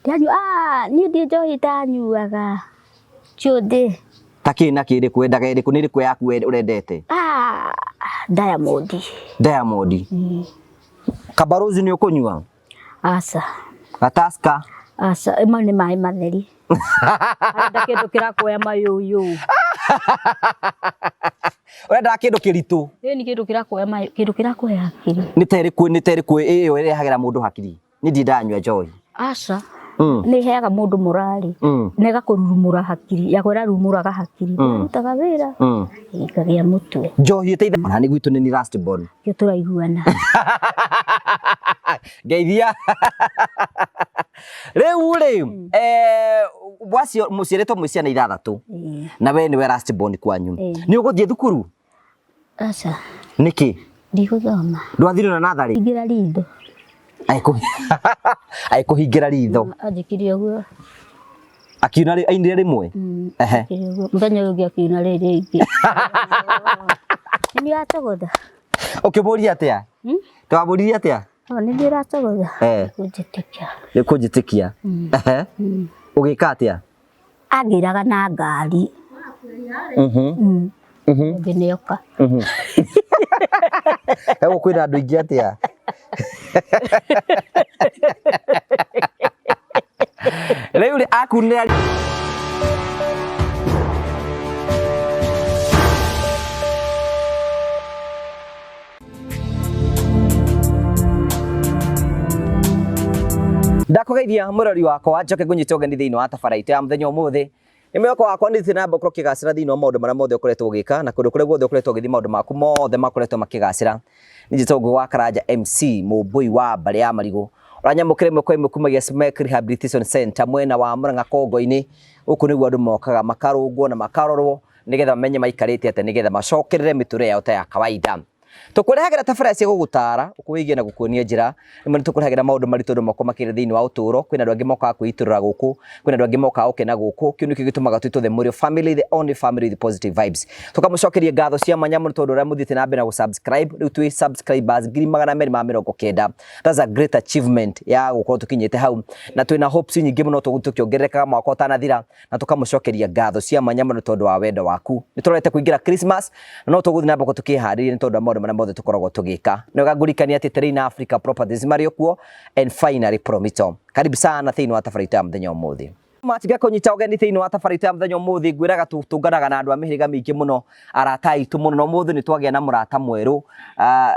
Ndanyua ah niĩ ndiĩ njohi ndanyuaga. Chuthi. Ta kĩ na kĩ ĩrĩkũ wendaga ĩrĩkũ nĩ ĩrĩkũ yaku ũrendete? Ah Diamond. Diamond. Kabarozi nĩ ũkũnyua? Aca. Gataska? Aca, mau nĩ maĩ matheri. Arenda kĩndũ kĩrakuoya mayũyũ. Ũrendaga kĩndũ kĩritũ? Ĩni kĩndũ kĩrakuoya mayũ, kĩndũ kĩrakuoya hakiri. Nĩ ta ĩrĩkũ nĩ ta ĩrĩkũ ĩyo ĩrehagĩra mũndũ hakiri? Niĩ ndirĩ ndanyua njohi. Aca. Nĩ ĩheaga mũndũ morari. Na ĩgakũrurumũra hakiri. Yakwa ĩrarumũraga hakiri. Ndĩrutaga wĩra. Ĩkagĩa mũtwe. Njohi ĩteithagia. Ona nĩ gwitũ nĩ ni last born. Nĩkĩo tũraiguana. Ngeithia. Rĩu rĩ, eh, wacio mũciarĩtwo mwĩ ciana ithathatũ. Na we nĩwe last born kwanyu. Nĩ ũgũthiĩ thukuru? Aca. Nĩkĩ? Ndigũthoma. Ndwathire na natharĩ? Hingĩra ritho. Agĩkũhingĩra ritho. Anjĩkire ũguo. Akiuna ainire rĩmwe? Ehe. Mũthenya ũyũ ũngĩ akiuna rĩrĩ rĩngĩ. Nĩ ũratogotha. Ũkĩmũria atĩa? Twamũririe atĩa? Nĩ niĩ ũratogotha. Nĩ kũnjĩtĩkia. Nĩ kũnjĩtĩkia. Ehe. Ũgĩka atĩa? Angĩraga na ngari. Ũngĩ nĩoka. Hegũ kwĩna andũ aingĩ atĩa? Rĩu rĩ akunĩra Ndakũgeithia mũrori wakwa njoke ngũnyite ũgeni thĩinĩ wa tabara itũ ya mũthenya ũmũthĩ. Nĩ mwĩhoko wakwa nĩ na mbere ũkĩgacĩra thĩinĩ wa maũndũ marĩa mothe ũkoretwo ũgĩka na kũndũ kũrĩa guothe ũkoretwo ũgĩthiĩ maũndũ maku mothe makoretwo makĩgacĩra. Nĩ njĩtagwo Ngũgĩ wa Karanja MC mũmbũi wa mbarĩ ya marigũ. Ũranyamũkĩra ĩmwe kwa ĩmwe kumagia Smek Rehabilitation Center mwena wa Murang'a Kongo-inĩ. Gũkũ nĩguo andũ mokaga makarũngwo na makarorwo nĩgetha mamenye maikarĩte atĩa nĩgetha macokerere mĩtũrĩre yao ta ya kawaida. Tũkũrehagĩra tabarĩra cia gũgũtara, gũkũĩgia na gũkuonia njĩra. Rĩmwe nĩ tũkũrehagĩra maũndũ maritũ andũ makoragwo makĩgeria thĩinĩ wa ũtũũro. Kwĩna andũ angĩ mokaga kwĩitũrũra gũkũ, kwĩna andũ angĩ mokaga gũkena gũkũ. Kĩu nĩkĩo gĩtũmaga twĩtwo The Mũrĩo Family, the only family with positive vibes. Tũkamũcokeria ngatho cia mwanya mũno tondũ ũrĩa mũthiĩte na mbere na gũ-subscribe. Rĩu twĩ subscribers 290,000. That's a great achievement ya gũkorwo tũkinyĩte hau. Na twĩna hopes nyingĩ mũno tũgũthiĩ tũkĩongererekaga mwaka ũtanathira. Na tũkamũcokeria ngatho cia mwanya mũno tondũ wa wendo waku. Nĩ tũrorete kũingĩra Christmas na no tũgũthiĩ na mbere tũkĩharĩria nĩ tondũ wa maũndũ marĩa mothe tũkoragwo tũgĩka. Nĩ wega ngũririkanie atĩ Terrain Africa Properties marĩ o kuo and finally Promito. Karibu sana thĩinĩ wa tabarĩra itũ ya mũthenya ũmũthĩ. Matiga kũnyita ũgeni thĩinĩ wa tabarĩra itũ ya mũthenya ũmũthĩ ngwĩraga tũnganaga na andũ a mĩhĩrĩga mĩingĩ mũno arata aitũ mũno na ũmũthĩ nĩ twagĩa na mũrata mwerũ.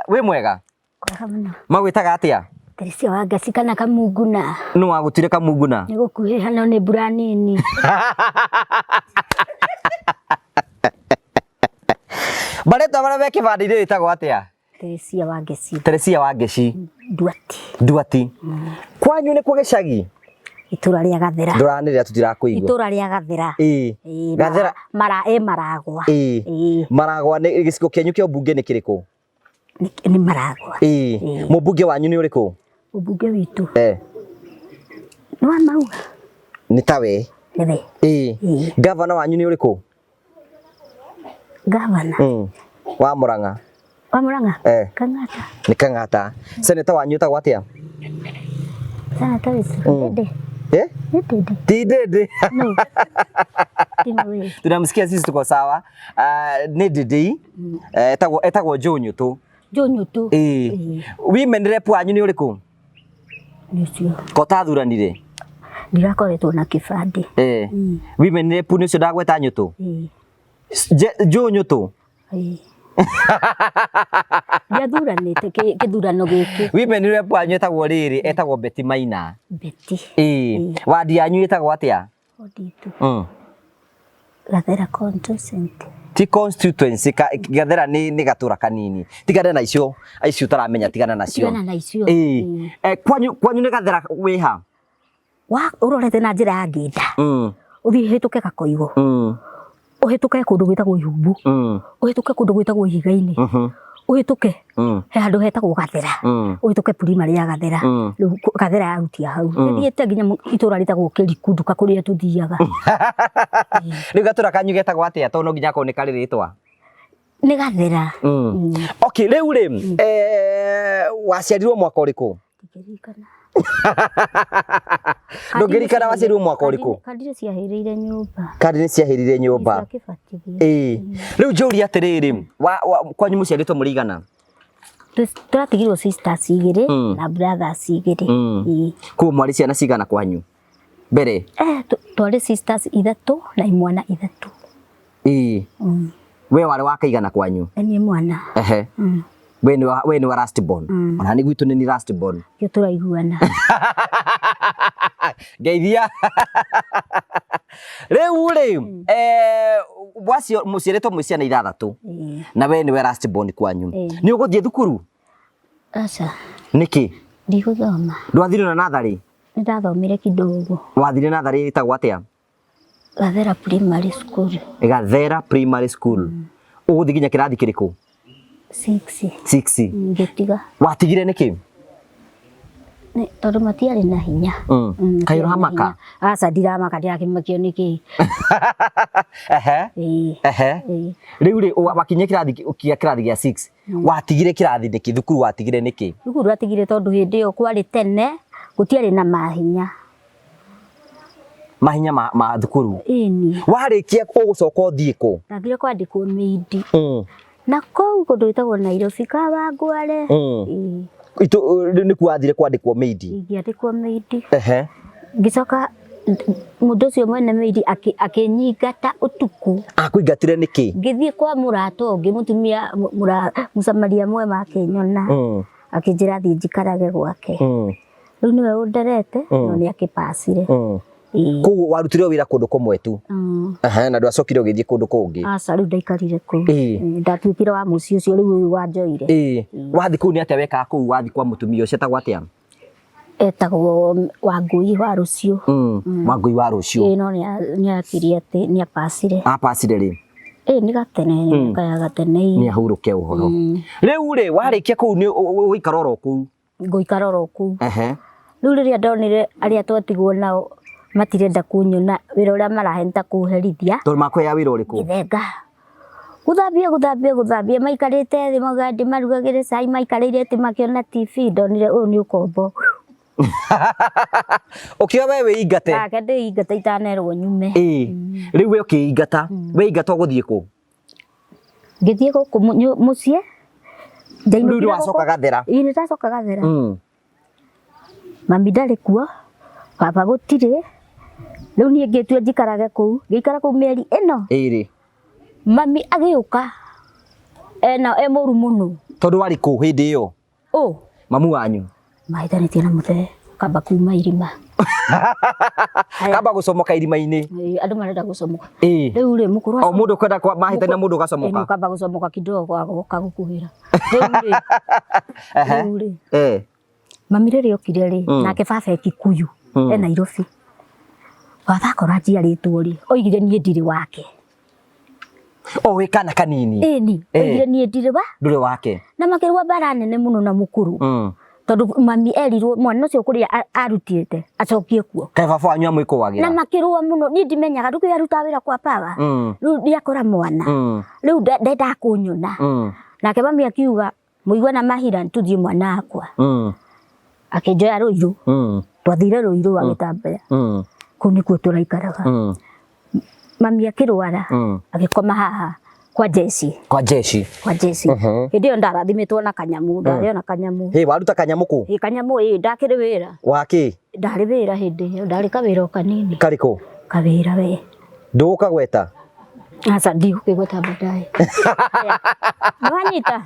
Wĩ mwega? Kwega mũno. Magwĩtaga atĩa? Teresia wa Ngeci kana Kamunguna. Nũ wagũtuire Kamunguna? Nĩ gũkuhĩha no nĩ mbura nini. Marĩtwa marĩa me kĩbandĩ-inĩ wĩtagwo atĩa? Teresia wa Ngeci. Teresia wa Ngeci. Nduati. Nduati. Kwanyu nĩ kuo gĩcagi? Itũra rĩa Gathera. Ndũranĩrĩra tũtirakũigua. Itũra rĩa Gathera. Ĩĩ. Gathera. Mara, ĩ Maragwa. Ĩĩ. Maragwa nĩ gĩcigo kĩanyu kĩa ũmbunge nĩ kĩrĩkũ? Nĩ Maragwa. Ĩĩ. Mũmbunge wanyu nĩ ũrĩkũ? Mũmbunge witũ. Eh. Nĩ wa Mauga. Nĩ tawe. Nĩwe. Ĩĩ. Gavana wanyu nĩ ũrĩkũ? Gavana. Wa Murang'a. Wa Murang'a? Eh. Kang'ata. Nĩ Kang'ata. Senator wanyu etagwo atĩa? Senator witũ. Ndĩndĩ. Eh? Nĩ Ndĩndĩ. Ti Ndĩndĩ. No. Timũĩ. Tunamsikia sisi tuko sawa. Nĩ Ndĩndĩ. Etagwo etagwo Joe Nyutu. Joe Nyutu. Ĩĩ. Women rep wanyu nĩ ũrĩkũ? Nĩ ũcio. Ko tathuranire? Ndirakoretwo na kĩbandĩ. Eh. Women rep nĩ ũcio ndagweta Nyutu? Ĩĩ. Joe Nyutu? Ĩĩ. Ndiathuranĩte kĩthurano gĩkĩ. Women rep wanyu etagwo rĩrĩ, etagwo Betty Maina. Betty. Ĩĩ. Wadi yanyu ĩtagwo atĩa? Wodi itũ. Gathera constituency. Ti constituency ka, Gathera nĩ gatũra kanini. Tigana na icio, icio ũtaramenya tigana nacio. Tigana na icio. Ĩĩ. Kwanyu kwanyu nĩ Gathera wĩ ha? Wa ũrorete na njĩra ya Ngĩnda. Ũthiĩ ũhĩtũke Gakoigo. Ũhĩtũke kũndũ gwĩtagwo Ihumbu. Ũhĩtũke kũndũ gwĩtagwo Ihiga-inĩ. Ũhĩtũke he handũ hetagwo Gathera. Ũhĩtũke primary ya Gathera. Rĩu Gathera yarutia hau. Ĩthiĩte nginya itũra rĩtagwo Kĩriku nduka kũrĩa tũthiaga. Rĩu gatũra kanyu getagwo atĩa tondũ no nginya akorwo nĩ karĩ rĩtwa? Nĩ Gathera. Okay, rĩu rĩ, waciarirwo mwaka ũrĩkũ? Ndingĩririkana. Ndũngĩririkana waciarirwo mwaka ũrĩkũ? Kandi nĩ ciahĩrĩire nyũmba. Kandi nĩ ciahĩrire nyũmba. Cia kĩbatithio. Ĩĩ. Rĩu njũrie atĩrĩrĩ, kwanyu mũciarĩtwo mũrĩ igana? Tũratigirwo sisters igĩrĩ na brothers igĩrĩ. Ĩĩ. Koguo mwarĩ ciana cigana kwanyu mbere? Twarĩ sisters ithatũ na imwana ithatũ. Ĩĩ. We warĩ wa kaigana kwanyu? Niĩ mwana. Ehe. We nĩ wa last born. Ona nĩ gwitũ nĩ ni last born. Kĩo tũraiguana. Ngeithia. Rĩu rĩ, wacio mũciarĩtwo mwĩ ciana ithathatũ. Na we nĩwe last born kwanyu. Nĩ ũgũthiĩ thukuru? Aca. Nĩkĩ? Ndigũthoma. Ndwathire na natharĩ? Nĩndathomire kidogo. Wathire natharĩ ĩtagwo atĩa? Gathera Primary School. Gathera Primary School. Ũgũthiĩ nginya kĩrathi kĩrĩkũ? 6. 6. Ngĩtiga. Watigire nĩkĩ? Tondũ matiarĩ na hinya. Kaĩ ũramaka? Aca ndiramaka, ndirakĩmakio nĩkĩ. Ehe. Ehe. Rĩu rĩ, wakinyia kĩrathi gĩa 6. Watigire kĩrathi nĩkĩ? Thukuru watigire nĩkĩ? Thukuru watigire tondũ hĩndĩ ĩyo kwarĩ tene, gũtiarĩ na mahinya. Mahinya ma thukuru? Ĩni. Warĩkia ũgũcoka ũthiĩ kũ? Ndathire kwandĩkwo mĩindi. Na kũu kũndũ gwĩtagwo Nairobi Kawangware. Nĩkuo wathire kwandĩkwo mĩindi? Ingĩandĩkwo mĩindi. Ehe. Ngĩcoka mũndũ ũcio mwene mĩindi akĩnyingata ũtukũ. Akũingatire nĩkĩ? Ngĩthiĩ kwa mũrata ũngĩ, mũtumia mũcamaria mwema akĩnyona. Akĩnjĩra thiĩ njikarage gwake. Rĩu nĩwe ũnderete, no nĩ akĩpacire. Koguo warutire wĩra kũndũ kũmwe tu? Ehe, na ndwacokire ũgĩthiĩ kũndũ kũngĩ? Aca, rĩu ndaikarire kũu. Ndatuĩkire wa mũciĩ ũcio rĩu ũyũ wanjoire. Wathiĩ kũu nĩ atĩa wekaga kũu wathiĩ kwa mũtumia ũcio etagwo atĩa? Etagwo Wangũi wa Rũciũ. Wangũi wa Rũciũ. Ĩĩ, no nĩ akire atĩ nĩ apacire. Apacire rĩ? Ĩĩ, nĩ gatene, nĩ mĩaka ya gatene. Nĩ ahurũke ũhoro. Rĩu rĩ, warĩkia kũu nĩ ũgũikara oro kũu? Ngũikara oro kũu. Ehe. Rĩu rĩrĩa ndonire arĩa twatigwo nao matirenda kunyona, wĩra ũrĩa marahe nĩ ta kũherithia. Tondũ makũheaga wĩra ũrĩkũ? Gĩthenga. Gũthambia, gũthambia, gũthambia, maikarĩte thĩ mauga ndĩmarugagĩre cai, maikarĩire atĩ makĩona TV, ndonire ũyũ nĩ ũkombo. Ũkiuga we wĩingate? Ake ndĩingate itanerwo nyume. Ĩĩ. Rĩu we ũkĩingata, weingata ũgũthiĩ kũ? Ngĩthiĩ gũkũ mũciĩ. Rĩu nĩwacoka Gathera? Ĩĩ, nĩndacoka Gathera. Mami ndarĩ kuo, baba gũtirĩ. Rĩu niĩ ngĩtua njikarage kũu, ngĩikara kũu mĩeri ĩno. Ĩrĩ. Mami agĩũka ena e mũru mũno. Tondũ warĩ kũ hĩndĩ ĩyo? Ũ. Mamu wanyu? Mahĩtanĩtie na mũthee, kamba kuma irima. Kamba gũcomoka irima-inĩ. Ĩĩ, andũ marenda gũcomoka. Ĩĩ. Rĩu rĩ, mũkũrũ O mũndũ kwenda mahĩtania na mũndũ ũgacomoka. Ĩĩ, kamba gũcomoka kidogo agoka gũkuhĩra. Rĩu rĩ, rĩu rĩ. Mami rĩrĩa okire rĩ, nake baba e Kikuyu, e Nairobi. Baba akora njiarĩtwo rĩ, oigire niĩ ndirĩ wake. O wĩ kana kanini. Ĩni, oigire niĩ ndirĩ wa? Ndũrĩ wake. Na makĩrũa mbara nene mũno na mũkũrũ. Tondũ mami erirwo mwana ũcio kũrĩa arutĩte acokie kuo. Kaĩ baba wanyu amwĩkũagĩra? Na makĩrũa mũno, niĩ ndimenyaga, rĩu kĩrĩa arutaga wĩra kwa baba. Rĩu nĩakora mwana. Rĩu ndendaga kũnyona. Nake mami akiuga, mũigua na mahira tũthiĩ mwana wakwa. Akĩnjoya Rũirũ. Twathire Rũirũ agĩtambaya. Kũu nĩkuo tũraikaraga. Mami akĩrwara, agĩkoma haha kwa jeshi. Kwa jeshi. Kwa jeshi. Hĩndĩ ĩyo ndarathimĩtwo na kanyamũ, ndarĩ ona kanyamũ. Hĩ, waruta kanyamũ kũ? Hĩ, kanyamũ, ĩ, ndakĩrĩ wĩra. Wa kĩ? Ndarĩ wĩra hĩndĩ ĩyo, ndarĩ kawĩra o kanini. Karĩkũ? Kawĩra we. Ndũgũkagweta? Aca, ndigũkĩgweta baadaye. Nĩwanyita?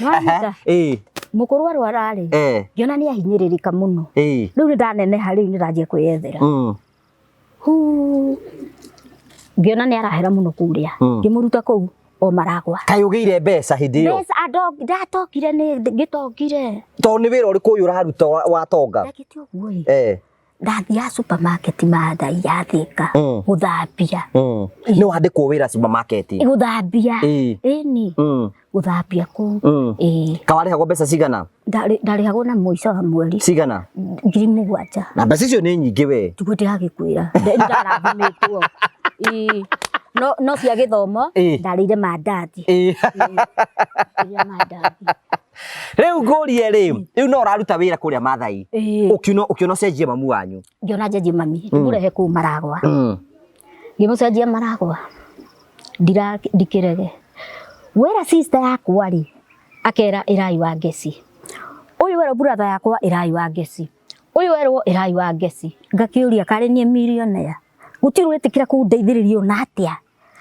Nĩwanyita? Ĩĩ. Mũkũrũ arwara rĩ, ngĩona nĩ ahinyĩrĩrĩka mũno. Rĩu nĩndaneneha, rĩu nĩndanjia kwĩyethera. Huu. Ngĩona nĩ arahera mũno kũrĩa. Ngĩmũruta kũu o maragwa. Kaĩ ũgĩire mbeca hĩndĩ ĩyo? Mbeca, ndatokire nĩ ngĩtongire. Tondũ nĩ wĩra ũrĩkũ ũyũ ũraruta watonga? Ndekĩte ũguo ĩ. Ndathiaga supermarket Mathai ya Thika, gũthambia. Nĩ wandĩkwo wĩra supermarket? Gũthambia. Ĩni. Gũthambia kũu. Ĩĩ. Kawarĩhagwo mbeca cigana? Ndarĩhagwo na mũico wa mweri. Cigana? 7,000. Na mbeca icio nĩ nyingĩ we. Tiguo ndĩragĩkwĩra. Ndarathimĩtwo. Ĩĩ. No no cia gĩthomo ndarĩire mandathi. Ndarĩire mandathi. Rĩu ngũrie rĩ, rĩu no ũraruta wĩra kũrĩa Mathai, ũkiona ũkiona ũcenjie mamu wanyu? Ngĩona njenjie mami, ndĩmũrehe kũu Maragwa. Ngĩmũcenjia Maragwa, ndira ndikĩrege. Wera sister yakwa rĩ, akera ĩrai wa ngeci. Ũyũ werwo brother yakwa ĩrai wa ngeci. Ũyũ werwo ĩrai wa ngeci. Ngakĩũria karĩ niĩ millionaire. Gũtirĩ ũretĩkĩra kũndeithĩrĩria ona atĩa.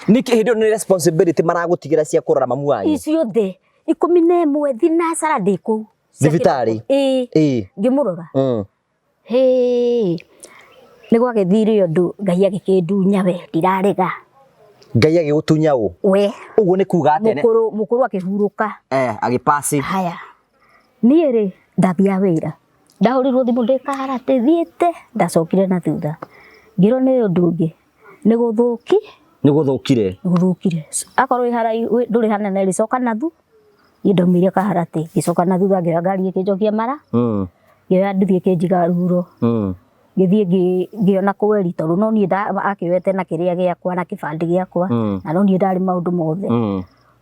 Nĩkĩ hĩndĩ ĩyo nĩ responsibility maragũtigĩra cia kũrora mamu wanyu? Icio the 11 thinacara ndĩ kũu. Thibitarĩ? Ĩĩ. Ngĩmũrora. Hĩĩ. Nĩ gwagĩthire ũndũ Ngai agĩkĩndunya we, ndirarega. Ngai agĩgũtunya ũ? We. Ũguo nĩ kuga atĩa? Mũkũrũ mũkũrũ akĩhurũka. Agĩpasi. Haya. Niĩ rĩ, ndathiaga wĩra. Ndahũrirwo thimũ ndĩ Kaharatĩ thiĩte, ndacokire na thutha. Ngĩrwo nĩ ũndũ ũngĩ, nĩ gũthũki. Nĩ gũthũkire. Nĩ gũthũkire. Akorwo wĩ haraihu, ndũrĩ hanene rĩ, coka na thutha. Niĩ ndaumire Kaharatĩ, ngĩcoka na thutha ngĩoya ngari ĩkĩnjokia mara. Ngĩoya nduthi ĩkĩnjiga Ruro. Ngĩthiĩ ngĩona kweri tondũ no niĩ akĩoete na kĩrĩa gĩakwa na kĩbandĩ gĩakwa, na no niĩ ndarĩ maũndũ mothe.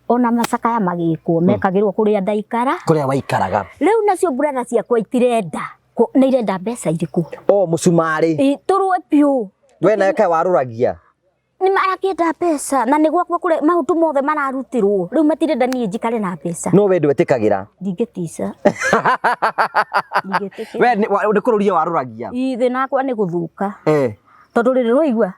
Ona macakaya magĩkwo, mekagĩrwo kũrĩa ndaikara. Kũrĩa waikaraga. Rĩu nacio brother ciakwa itirenda, nĩ irenda mbeca irĩkũ? O mũcumarĩ. Tũrũe biũ. We nawe kaĩ warũragia? Nĩ marakĩenda mbeca na nĩ gwakwa kũrĩa maũndũ mothe mararutĩrwo. Rĩu matirenda niĩ njikare na mbeca. No we ndwetĩkagĩra? Ndingĩtica. Ndingĩtĩkĩra. We nĩ kũrũria warũragia? Ĩ, thĩna wakwa nĩ gũthũka. Tondũ rĩrĩ ũraigua,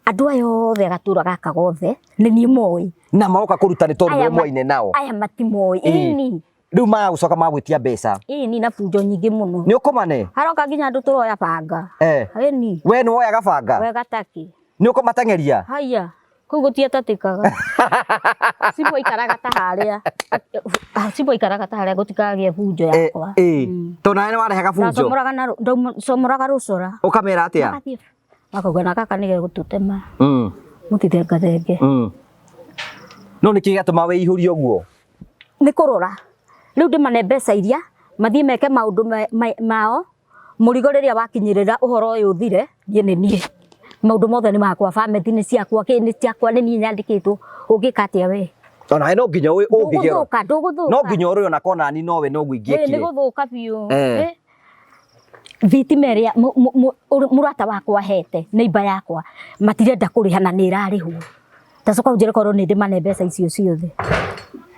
andũ aya othe gatũra gaka gothe nĩ niĩ moĩ. Na maroka kũruta nĩ tondũ we mwaine nao. Aya matimoĩ. Ĩni. Rĩu magũcoka magwĩtia mbeca. Ĩni na bunjo nyingĩ mũno. Nĩ ũkũmane? Haroka nginya andũ tũroya banga. Ĩni. We nĩ woyaga banga? Wega taki. Nĩ ũkũmateng'eria? Haiya. Kũu gũtiatatĩkaga. Cibũ aikaraga ta harĩa. Cibũ aikaraga ta harĩa gũtikagĩe bunjo yakwa. Tondũ nawe nĩ warehaga bunjo? Ndacomoraga na ndacomoraga rũcora. Ũkamera atĩa? Makauga na gaka nĩ gegũtũtema. Mũtithengathenge. No nĩkĩ gĩatũma wĩihũrie ũguo? Nĩ kũrora. Rĩu ndĩmane mbeca iria mathiĩ meke maũndũ mao, mũrigo rĩrĩa wakinyĩrĩra ũhoro ũyũ ũthire, niĩ nĩ niĩ. Maũndũ mothe nĩ makwa, bamĩrĩ nĩ ciakwa, kĩ nĩ ciakwa, nĩ niĩ nyandĩkĩtwo. Ũngĩka atĩa we? Ona no nginya ũngĩgera. Ndũgũthũka, ndũgũthũka. No nginya ũrũe ona kona ni nowe noguo ingĩekire. Nĩ gũthũka biũ. Thitima ĩrĩa mũrata wakwa ahete, neighbor yakwa, matirenda kũrĩha na nĩ ĩrarĩhwo. Tacoka ũnjĩre korwo nĩ ndĩmane mbeca icio ciothe.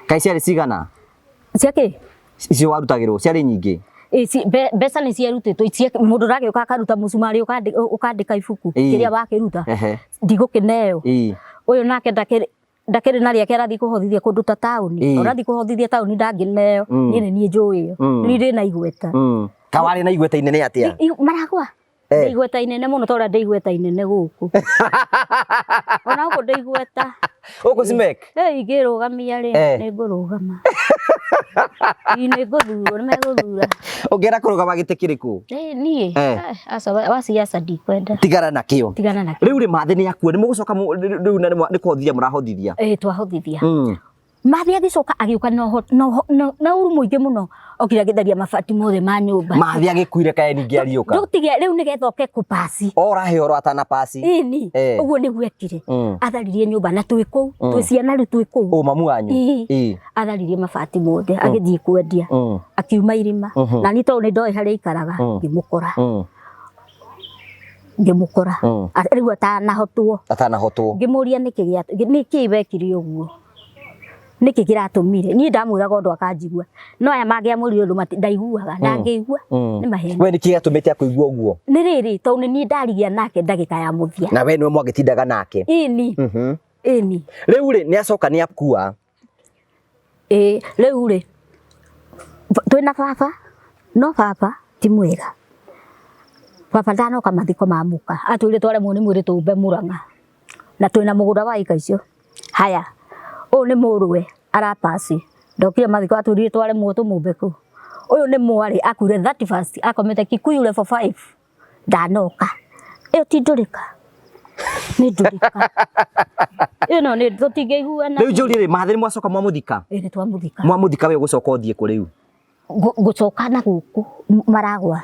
Kaĩ ciarĩ cigana? Cia kĩ? Icio warutagĩrwo ciarĩ nyingĩ? Mbeca nĩ ciarutĩtwo, mũndũ ũragĩũka akaruta mũcumarĩ ũkandĩka ibuku kĩrĩa wakĩruta, ndigũkĩneo. Ũyũ nake ndakĩrĩ na rĩake arathiĩ kũhothithia kũndũ ta taũni. Ũrathiĩ kũhothithia taũni ndangĩneo. Niĩ nĩ niĩ njũĩ ĩyo. Niĩ ndĩ na igweta. Kawarĩ na igweta inene atĩa? Maragwa. Ndĩ igweta inene mũno tondũ ndĩ igweta inene gũkũ. Ona gũkũ ndĩ igweta. Gũkũ Cimek? Ingĩrũgamia rĩ, nĩ ngũrũgama. Nĩ ngũthurwo, nĩ megũthura. Ũngĩenda kũrũgama gĩtĩ kĩrĩkũ? Niĩ? Aca, wa siasa ndikwenda. Tigana nakĩo. Tigana nakĩo. Rĩu rĩ, Mathĩ nĩ akua, nĩ mũgũcoka rĩu na nĩ kũhothithia mũrahothithia? Twahotithia. Mathĩ agĩcoka agĩũka na ũru mũingĩ mũno, okire agĩtharia mabati mothe ma nyũmba. Mathĩ agĩkuire kaĩ ningĩ ariũka? Ndũtige rĩu nĩgetha oke kũpasi. O ũrahe ũhoro atana pasi. Ĩni, ũguo nĩguo ekire. Atharirie nyũmba na twĩ kũu, twĩ ciana rĩu twĩ kũu. Ũ mamu wanyu? Ĩĩ. Atharirie mabati mothe, agĩthiĩ kwendia. Akiuma irima. Na niĩ tondũ nĩ ndoĩ harĩa aikaraga, ngĩmũkora. Ngĩmũkora. Rĩu atanahotwo. Atanahotwo. Ngĩmũria nĩkĩ wekire ũguo? Nĩkĩ kĩratũmire? Niĩ ndamwĩraga ũndũ akanjigua. No aya mangĩamwĩrire ũndũ ndaiguaga, ndangĩigua. Nĩ maheni. We nĩkĩ gĩatũmĩte akũigua ũguo? Nĩ rĩrĩ, tondũ nĩ niĩ ndarigia nake ndagĩka ya mũthia. Na we nĩwe mwagĩtindaga nake? Ĩni. Ĩni. Rĩu rĩ, nĩ acoka nĩ akua? Ĩĩ, rĩu rĩ, twĩna baba, no baba ti mwega. Baba ndanoka mathiko ma mũka, atwĩrire twaremwo nĩ mwĩrĩ tũmbe Mũrang'a. Na twĩna mũgũnda wa ĩka icio. Haya, ũyũ nĩ mũrũwe arapasi. Ndokire mathiko atwĩrire twaremwo tũmũmbe kũu. Ũyũ nĩ mwarĩ akuire 31st akomete Kikuyu level 5. Ndanoka. Ĩyo ti ndũrĩka. Nĩ ndũrĩka. Ĩno nĩ tũtingĩiguana. Rĩu njũrie rĩ, Mathĩ nĩ mwacoka mwamũthika? Ĩĩ nĩ twamũthika. Mwamũthika we ũgũcoka ũthiĩ kũ rĩu? Ngũcoka na gũkũ Maragwa.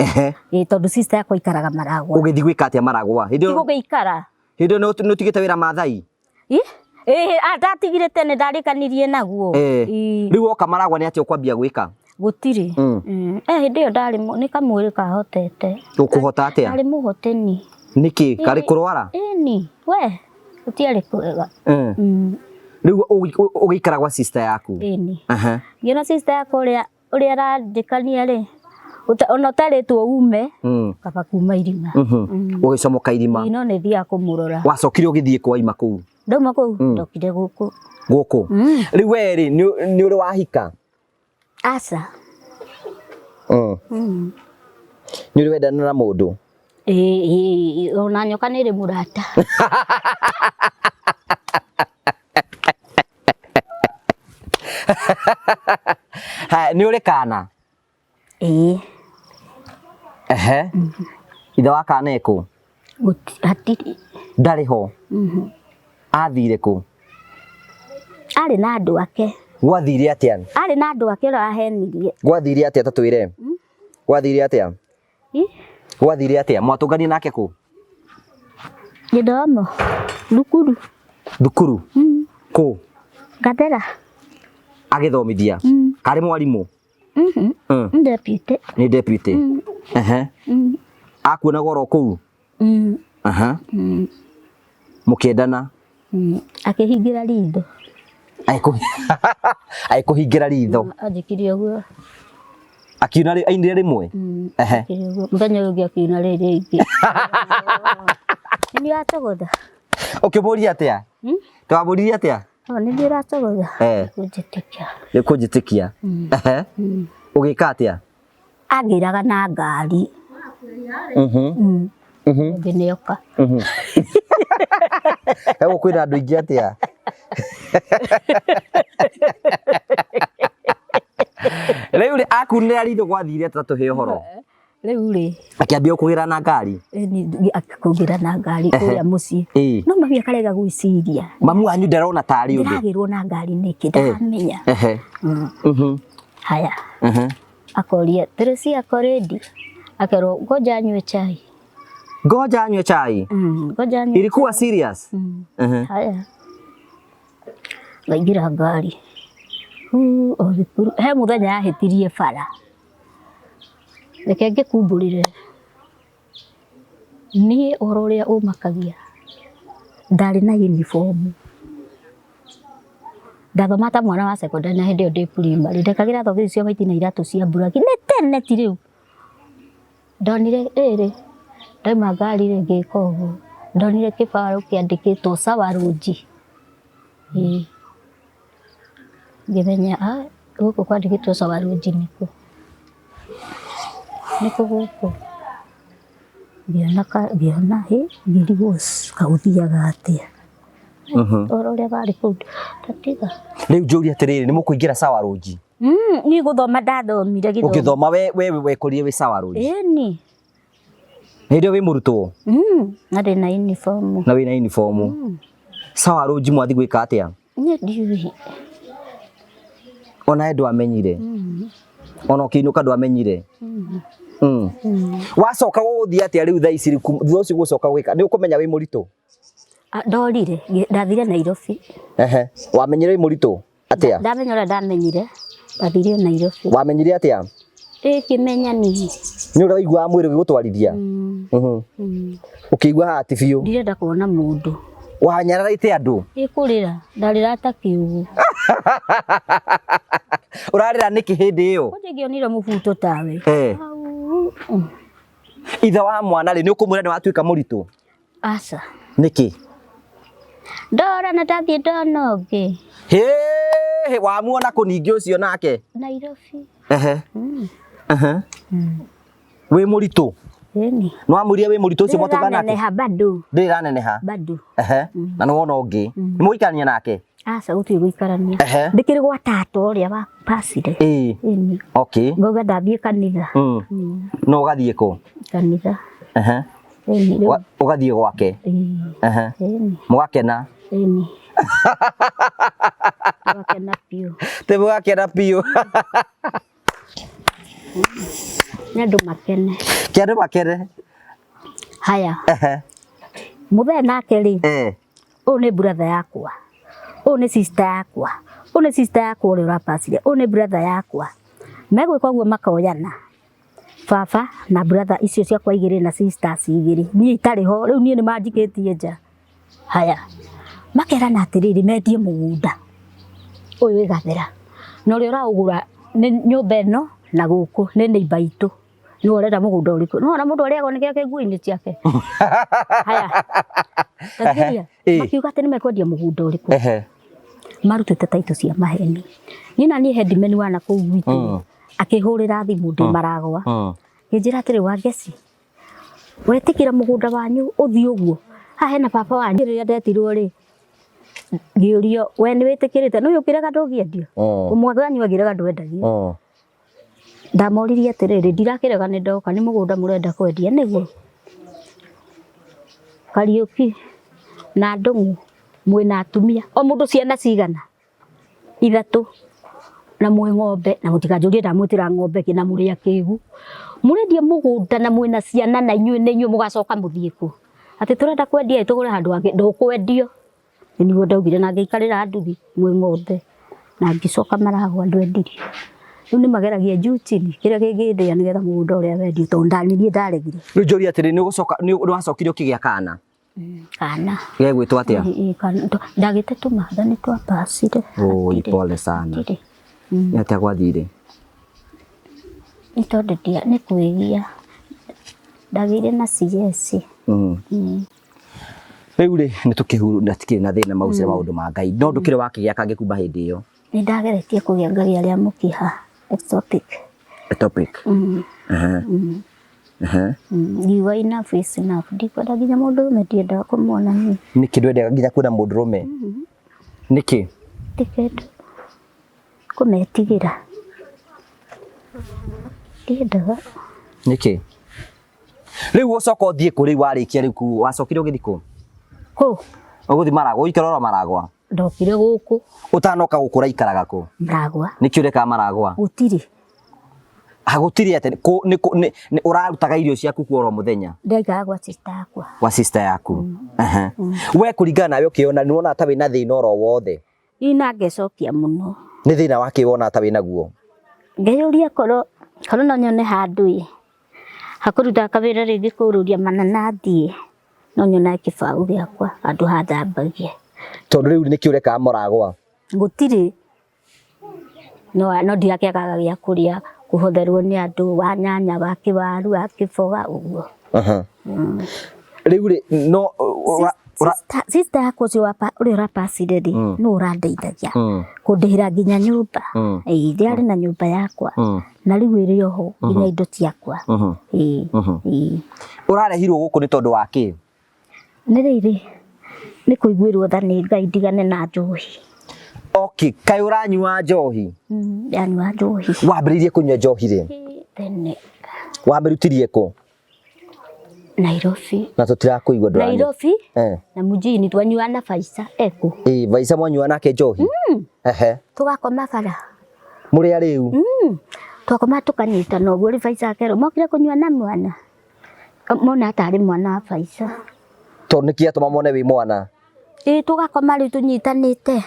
Ĩĩ tondũ sister yakwa aikaraga Maragwa. Ũgĩthiĩ gwĩka atĩa Maragwa? Hĩndĩ ĩyo Ti gũgĩikara. Hĩndĩ ĩyo nĩ ũtigĩte wĩra Mathai? Ĩĩ, ndatigire tene ndarĩkanirie naguo. Ĩĩ. Rĩu woka Maragwa nĩ atĩa ũkwambia gwĩka? Gũtirĩ. Hĩndĩ ĩyo ndarĩ nĩ kamwĩrĩ kahotete. Ũkũhota atĩa? Ndarĩ mũhoteni. Nĩkĩ? Karĩ kũrwara? Ĩni, we gũtiarĩ kwega. Rĩu ũgĩikara gwa sister yaku? Ĩni. Ngĩona sister yakwa ũrĩa arandĩkania rĩ, ona ũtarĩtwo ume, kaba kuma irima. Ũgĩcomoka irima. No nĩ thiaga kũmũrora. Wacokire ũgĩthiĩ kwa ima kũu? Ndauma kũu, ndokire gũkũ. Gũkũ? Rĩu we rĩ, nĩ ũrĩ wahika? Aca. Nĩ ũrĩ wendana na mũndũ? Ĩĩ, ona nyoka nĩ ĩrĩ mũrata. Haya, nĩ ũrĩ kana? Ĩĩ. Ehe. Ithe wa kana ekũ? Hatirĩ. Ndarĩ ho? Athire kũ? Arĩ na andũ ake. Gwathire atĩa? Arĩ na andũ ake ũrĩa wahenirie. Gwathire atĩa ta twĩre? Gwathire atĩa? Gwathire atĩa? Mwatũnganie nake kũ? Gĩthomo. Thukuru. Thukuru? Kũ? Gathera. Agĩthomithia? Karĩ mwarimũ? Nĩ deputy. Nĩ deputy. Ehe. Akuonaga oro kũu? Aha. Mũkĩendana? Akĩhingĩra ritho. Agĩkũhingĩra ritho. Anjĩkire ũguo. Akiuna ainire rĩmwe? Ehe. Mũthenya ũyũ ũngĩ akiuna rĩrĩ rĩngĩ. Nĩ ũratogotha. Ũkĩmũria atĩa? Twamũririe atĩa? Nĩ niĩ ũratogotha. Nĩkũnjĩtĩkia. Nĩkũnjĩtĩkia. Ehe. Ũgĩka atĩa? Angĩraga na ngari. Ngĩnĩoka. Gũkũ kwĩna andũ aingĩ atĩa? Rĩu rĩ, akunĩra ritho gwathire atĩa tũhe ũhoro? Rĩu rĩ. Akĩambia kũgĩra na ngari? Akĩkũgĩra na ngari kũrĩa mũciĩ. No mami akarega gwĩciria. Mamu wanyu ndarona tarĩ ũndũ. Ndĩragĩrwo na ngari nĩkĩ ndaramenya. Haya. Akoria, Teresia ako ready? Akerwo ngoja anywe chai. Ngoja anywe chai? Ngoja anywe. Ilikuwa serious? Haya. Ngaingĩra ngari. He mũthenya yahĩtirie bara. Reke ngĩkumbũrĩre. Niĩ ũhoro ũrĩa ũmakagia, ndarĩ na uniform. Ndathoma ta mwana wa secondary na hĩndĩ ĩyo ndĩ primary. Ndekagĩra thogithi cia white na iratũ cia black. Nĩ tene ti rĩu. Ndonire rĩrĩ, ndauma ngari rĩ ngĩka ũguo. Ndonire kĩbaũ kĩandĩkĩtwo Sawa Rũnji. Ĩĩ. Ngĩmenya gũkũ kwandĩkĩtwo Sawa Rũnji nĩkũ. Nĩkũ gũkũ? Ngĩona ngĩona hĩ ngĩrigwo kaũthiaga atĩa. Ũhoro ũrĩa warĩ kũu ndatiga. Rĩu njũrie atĩrĩrĩ, nĩ mũkũingĩra Sawa Rũnji? Niĩ gũthoma ndathomire gĩthomo. Ũgĩthoma we wekũrire wĩ Sawa Rũnji? Ĩni. Hĩndĩ ĩyo wĩ mũrutwo? Na ndĩ na uniform. Na wĩna uniform. Sawa Rũnji mwathi gwĩka atĩa? Niĩ ndiũĩ. Ona we ndwamenyire? Ona ũkĩinũka ndwamenyire? Wacoka gũgũthiĩ atĩa rĩu thaa ici thutha ũcio gũcoka gwĩka? Nĩ ũkũmenya wĩ mũritũ? Ndorire, ndathire Nairobi. Ehe. Wamenyire wĩ mũritũ atĩa? Ndamenya ũrĩa ndamenyire, ndathire Nairobi. Wamenyire atĩa? Ĩ kĩmenya niĩ. Nĩ ũrĩa waiguaga mwĩrĩ ũgĩgũtwarithia? Ũkĩigua haha ti biũ? Ndirenda kuona mũndũ. Wanyararĩte andũ? Ĩ kũrĩra, ndarĩra ta kĩũgũ. Ũrarĩra nĩkĩ hĩndĩ ĩyo? Kwanja ngĩonire mũbuto tawe. Ithe wa mwana rĩ, nĩ ũkũmwĩra nĩ watuĩka mũritũ? Aca. Nĩkĩ? Ndora na ndathiĩ ndona ũngĩ. Hĩ, wamuona kũ ningĩ ũcio nake? Nairobi. Ehe. Wĩ mũritũ? Ĩni. Nĩ wamwĩrire wĩ mũritũ ũcio mwatũngana nake? Ndĩraneneha bado. Ndĩraneneha? Bado. Ehe. Na nĩ wona ũngĩ. Nĩ mũgũikarania nake? Aca, gũtirĩ gũikarania. Ehe. Ndĩkĩrĩ gwa tata ũrĩa wa pasire. Ĩĩ. Ĩni. Okay. Ngauga ndathiĩ kanitha. No ũgathiĩ kũ? Kanitha. Ehe. Ĩni, rĩu. Ũgathiĩ gwake? Ĩĩ. Ehe. Ĩni. Mũgakena? Ĩni. Tũgakena biũ. Tĩ mũgakena biũ. Nĩ andũ makene. Kĩ andũ makene. Haya. Ehe. Mũthee nake rĩ. Ũyũ nĩ brother yakwa, ũyũ nĩ sister yakwa, ũyũ nĩ sister yakwa ũrĩa ũrapacire, ũyũ nĩ brother yakwa. Megwĩka ũguo makoyana baba na brother icio ciakwa igĩrĩ na sisters igĩrĩ, niĩ itarĩ ho, rĩu niĩ nĩ manjikĩtie nja. Haya, makerana atĩrĩrĩ, mendie mũgũnda ũyũ wĩ Gathera, na ũrĩa ũraũgũra nĩ nyũmba ĩno na gũkũ nĩ neighbour itũ. Nĩwe ũrenda mũgũnda ũrĩkũ? Nĩwona mũndũ arĩagwo nĩ kĩrĩa kĩ nguo-inĩ ciake. Haya, tathikĩrĩria, makiuga atĩ nĩ mekwendia mũgũnda ũrĩkũ? Marutĩte taitũ cia maheni. Niĩ na niĩ headman wa nakũu gwitũ akĩhũrĩra thimũ ndĩ Maragwa, akĩnjĩra atĩrĩ, Wangeci, wetĩkĩra mũgũnda wanyu ũthiĩ ũguo, haha hena baba wanyu. Rĩrĩa ndetirwo rĩ, ngĩũrio we nĩ wĩtĩkĩrĩte, nĩ ũĩ ũkĩrega ndũngĩendio, ũmwe wanyu angĩrega ndwendagio. Ndamoririe atĩrĩrĩ, ndirakĩrega nĩ ndoka, nĩ mũgũnda mũrenda kwendia nĩguo? Kariũki na Ndũng'ũ mwĩna atumia, o mũndũ ciana cigana? Ithatũ, na mwĩ ng'ombe, na mũtikanjũrie ndamwĩtĩra ng'ombe kĩ na mũrĩ akĩgu. Mũrendia mũgũnda na mwĩna ciana na inyuĩ nĩ inyuĩ mũgacoka mũthiĩ kũ? Atĩ tũrenda kwendia ĩ tũgũre handũ hangĩ, ndũkwendio. Nĩ nĩguo ndaugire na ngĩikarĩra nduthi mwĩ ng'ombe na ngĩcoka maragwa ndwendirie. Rĩu nĩ mageragia juu chini kĩrĩa kĩngĩndĩa nĩgetha mũgũnda ũrĩa wendio tondũ nĩ niĩ ndaregire. Rĩu njũrie atĩrĩ, nĩ ũgũcoka nĩ wacokire ũkĩgĩa kana? Kana. Gegwĩtwo atĩa? Ndagĩte tũmatha nĩ twapacire. Oi, pole sana. Nĩ atĩa gwathire? Nĩ tondũ nĩ kwĩgia. Ndagĩire na CS. Rĩu rĩ nĩ tũkĩhuru na tikĩrĩ na thĩna mau maũndũ ma Ngai no ndũkĩrĩ wakĩgĩa kangĩ kuma hĩndĩ ĩyo? Nĩ ndageretie kũgĩa ngagĩa rĩa mũkiha ectopic. Ectopic. Ngiuga enough is enough, ndikwenda nginya mũndũrũme ndiendaga kũmuona niĩ. Nĩkĩ ndwendaga nginya kuona mũndũrũme? Nĩkĩ? Ndikenda kũmetigĩra. Ndiendaga. Nĩkĩ? Rĩu ũcoka ũthiĩ kũ rĩu warĩkia rĩu kuu wacokire ũgĩthiĩ kũ? Kũ? Ũgũthiĩ Maragwa, ũikara oro Maragwa? Ndokire gũkũ. Ũtanoka gũkũ ũraikaraga kũ? Maragwa. Nĩkĩ ũrekaga Maragwa? Gũtirĩ. Gũtirĩ atĩ kũ nĩ kũ nĩ ũrarutaga irio ciaku kuo oro mũthenya? Ndaikaraga gwa sister yakwa. Gwa sister yaku. We kũringana nawe ũkĩona nĩ wonaga ta wĩna thĩna oro wothe? Niĩ na ngecokia mũno. Nĩ thĩna wa kĩ wonaga ta wĩnaguo? Ngeyũria korwo no nyone handũ ĩ, hakũruta kawĩra rĩngĩ kũũrũria mananathi ĩ, no nyone kĩbaũ gĩakwa handũ hathambagie. Tondũ rĩu nĩkĩ ũrekaga Mũragwa? Gũtirĩ, no ndirakĩagaga gĩa kũrĩa, kũhotherwo nĩ andũ, wa nyanya, wa kĩwaru, wa kĩboga ũguo. Rĩu rĩ, no Sister yakwa ũcio ũrĩa ũrapacire rĩ, nĩwe ũrandeithagia kũndĩhĩra nginya nyũmba. Ĩĩ ndĩrarĩ na nyũmba yakwa na rĩu ĩrĩ oho nginya indo ciakwa. Ĩĩ ĩĩ. Ũrarehirwo gũkũ nĩ tondũ wa kĩ? Nĩ rĩrĩ, nĩ kũiguĩrwo tha nĩ Ngai ndigane na njohi. Okay, kaĩ ũranyua njohi? Ndanyua njohi. Wambĩrĩirie kũnyua njohi rĩ? Tene. Wamĩrutirie kũ? Nairobi. Na tũtirakũigua ndũranyua. Nairobi na mjini twanyua na Faisa eku. Ĩĩ Faisa mwanyua nake njohi? Ehe. Tũgakoma bara. Mũrĩ arĩu? Twakoma tũkanyitana ũguo rĩu Faisa akerwo mokire kũnyua na mwana. Mona tarĩ mwana wa Faisa. Tondũ nĩkĩ gĩatũma mone wĩ mwana? Ĩĩ tũgakoma rĩu tũnyitanĩte.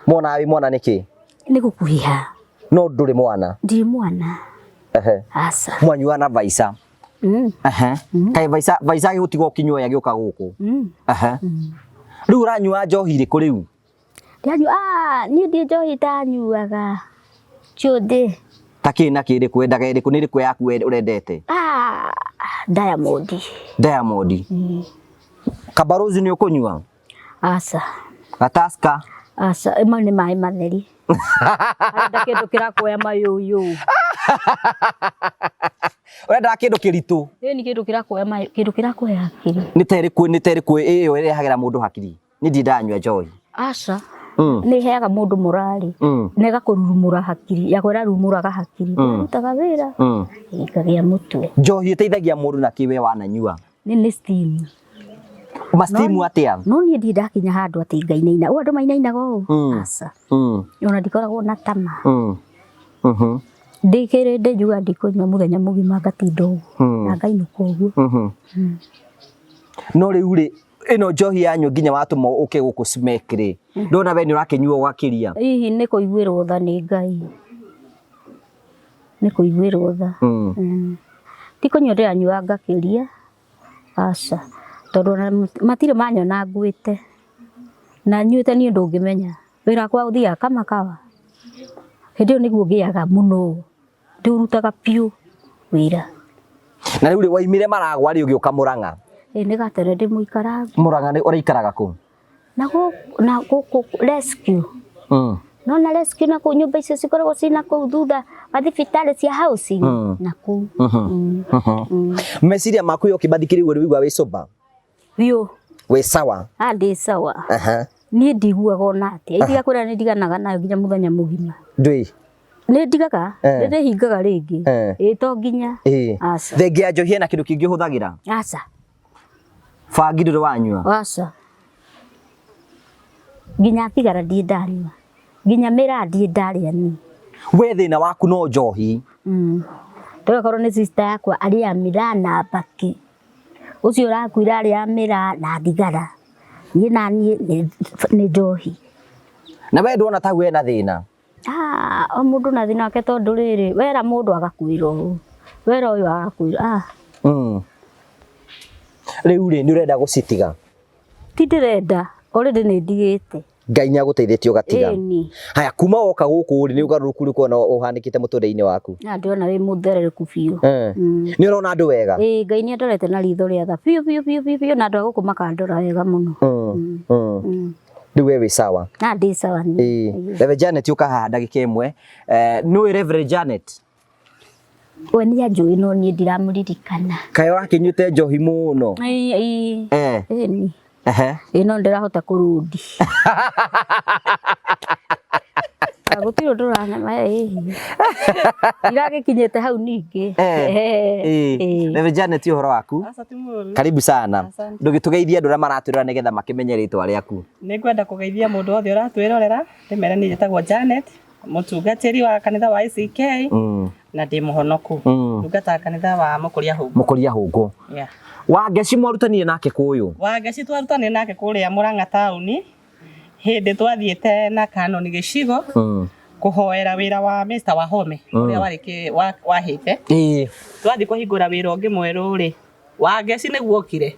Monaga wĩ mwana nĩkĩ? Nĩ gũkuhĩha. No ndũrĩ mwana? Ndirĩ mwana. Ehe. Aca. Mwanyua na Faisa? Ehe. Kaĩ Faisa Faisa agĩgũtiga ũkĩnyua agĩũka gũkũ? Ehe. Rĩu ũranyua njohi ĩrĩkũ rĩu? Ndĩranyua, niĩ ndirĩ njohi ndanyuaga. Chũthĩ. Ta kĩ na kĩ ĩrĩkũ wendaga ĩrĩkũ nĩ ĩrĩkũ yaku ũrendete? Diamond. Diamond. Kabarozi nĩ ũkũnyua? Aca. Gataska? Aca, mau nĩ maĩ matheri. Arenda kĩndũ kĩrakuoya mayũyũ. Ũrendaga kĩndũ kĩritũ? Ĩni kĩndũ kĩrakuoya mayũ, kĩndũ kĩrakuoya hakiri. Nĩ ta ĩrĩkũ, nĩ ta ĩrĩkũ ĩyo ĩrehagĩra mũndũ hakiri? Niĩ ndirĩ ndanyua njohi. Aca. Nĩ ĩheaga mũndũ morali. Na ĩgakũrurumũra hakiri, yakwa ĩrarumũraga hakiri. Ĩrutaga wĩra, ĩkagĩa mũtwe. Njohi ĩteithagia mũndũ na kĩ we wananyua? Nĩ steam. Ma steam atĩa? No niĩ ndirĩ ndakinya handũ atĩ ngainaina. Ũũ andũ mainainaga ũũ? Aca. Ona ndikoragwo na tama. Ndĩkĩrĩ ndĩnjuga ndikũnyua mũthenya mũgima ngatinda ũguo. Na ngainũka ũguo. No rĩu rĩ, Ĩno njohi yanyu nginya watũma ũke gũkũ Smek rĩ, ndona we nĩ ũrakĩnyua ũgakĩria. Hihi nĩ kũiguĩrwo tha nĩ Ngai, nĩ kũiguĩrwo tha. Ti kũnyua ndĩranyua ngakĩria, aca, tondũ ona matirĩ manyona nguĩte, na nyuĩte niĩ ndũngĩmenya. Wĩra wakwa ũthiaga kama kawa, hĩndĩ ĩyo nĩguo ngĩaga mũno, ndĩũrutaga biũ wĩra. Na rĩu rĩ, waimire Maragwa rĩ ũgĩũka Mũrang'a? Ĩĩ nĩ gatene ndĩ mũikarangu. Mũrang'a nĩ ũraikaraga kũ? Na gũkũ rescue. Nona rescue na kũu nyũmba icio cikoragwo ciĩ na kũu thutha wa thibitarĩ cia housing na kũu. Meciria maku yo ũkĩmathikĩrĩria ũguo nĩ wĩigua wĩ sober? Biũ. Wĩ sawa? Ah, ndĩ sawa. Niĩ ndiguaga ona atĩa. Itiga kwĩra nĩ ndiganaga nayo nginya mũthenya mũgima. Ndũĩ? Nĩ ndigaga, nĩ ndĩhingaga rĩngĩ. Ĩĩ to nginya. Aca. Thengia ya njohi hena kĩndũ kĩngĩ ũhũthagĩra? Aca. Bangi ndũrĩ wanyua? Aca. Nginya thigara ndirĩ ndanyua. Nginya mĩraa ndirĩ ndarĩa niĩ. We thĩna waku no njohi? Tũgakorwo nĩ sister yakwa arĩaga mĩraa na mbakĩ. Ũcio ũrakuire arĩaga mĩraa na thigara. Niĩ na niĩ nĩ njohi. Na we ndwona ta wena thĩna? Ah, o mũndũ na thĩna wake tondũ rĩrĩ, wera mũndũ agakwĩra ũũ, wera ũyũ agakwĩra ah. Rĩu rĩ, nĩ ũrenda gũcitiga? Ti ndĩrenda, already nĩ ndigĩte. Ngai nĩ agũteithĩtie ũgatiga. Ĩni. Haya, kuma woka gũkũ rĩ, nĩ ũgarũrũku ũrĩkũ wona ũhanĩkĩte mũtũrĩre-inĩ waku? Na ndĩrona wĩ mũtherereku biũ. Nĩ ũrona andũ wega? Ĩĩ, Ngai nĩ andorete na ritho rĩa tha biũ biũ biũ biũ biũ, na andũ a gũkũ makandora wega mũno. Rĩu we wĩ sawa? Na ndĩ sawa niĩ. Ĩĩ. Reverend Janet ũka haha ndagĩka ĩmwe. Nĩũĩ Reverend Janet? We nĩ anjũĩ no niĩ ndiramũririkana. Kaĩ ũrakĩnyuĩte njohi mũno? Ĩĩ, ĩĩ. Ĩni. Ĩĩ no ndĩrahota kũrũndi. Gũtirĩ ũndũ ũranema, ĩĩ. Iragĩkinyĩte hau ningĩ. Reverend Janet, ũhoro waku? Aca ti mũru. Karibu sana. Asante. Ndũgĩtũgeithie andũ arĩa maratwĩrora nĩgetha makĩmenye rĩtwa rĩaku. Nĩ ngwenda kũgeithia mũndũ wothe ũratwĩrorera, ndĩmere niĩ njĩtagwo Janet, mũtungatĩri wa kanitha wa ACK na ndĩ mũhonoku. Ndungataga kanitha wa Mũkũria Hũngũ. Mũkũria Hũngũ. Yeah. Wangeci mwarutanire nake kũyũ? Wangeci twarutanire nake kũrĩa Mũrang'a taũni hĩndĩ twathiĩte na Canon gĩcigo kũhoera wĩra wa Mr. Wahome ũrĩa warĩ wahĩte. Twathiĩ kũhingũra wĩra ũngĩ mwerũ rĩ, Wangeci nĩguo okire.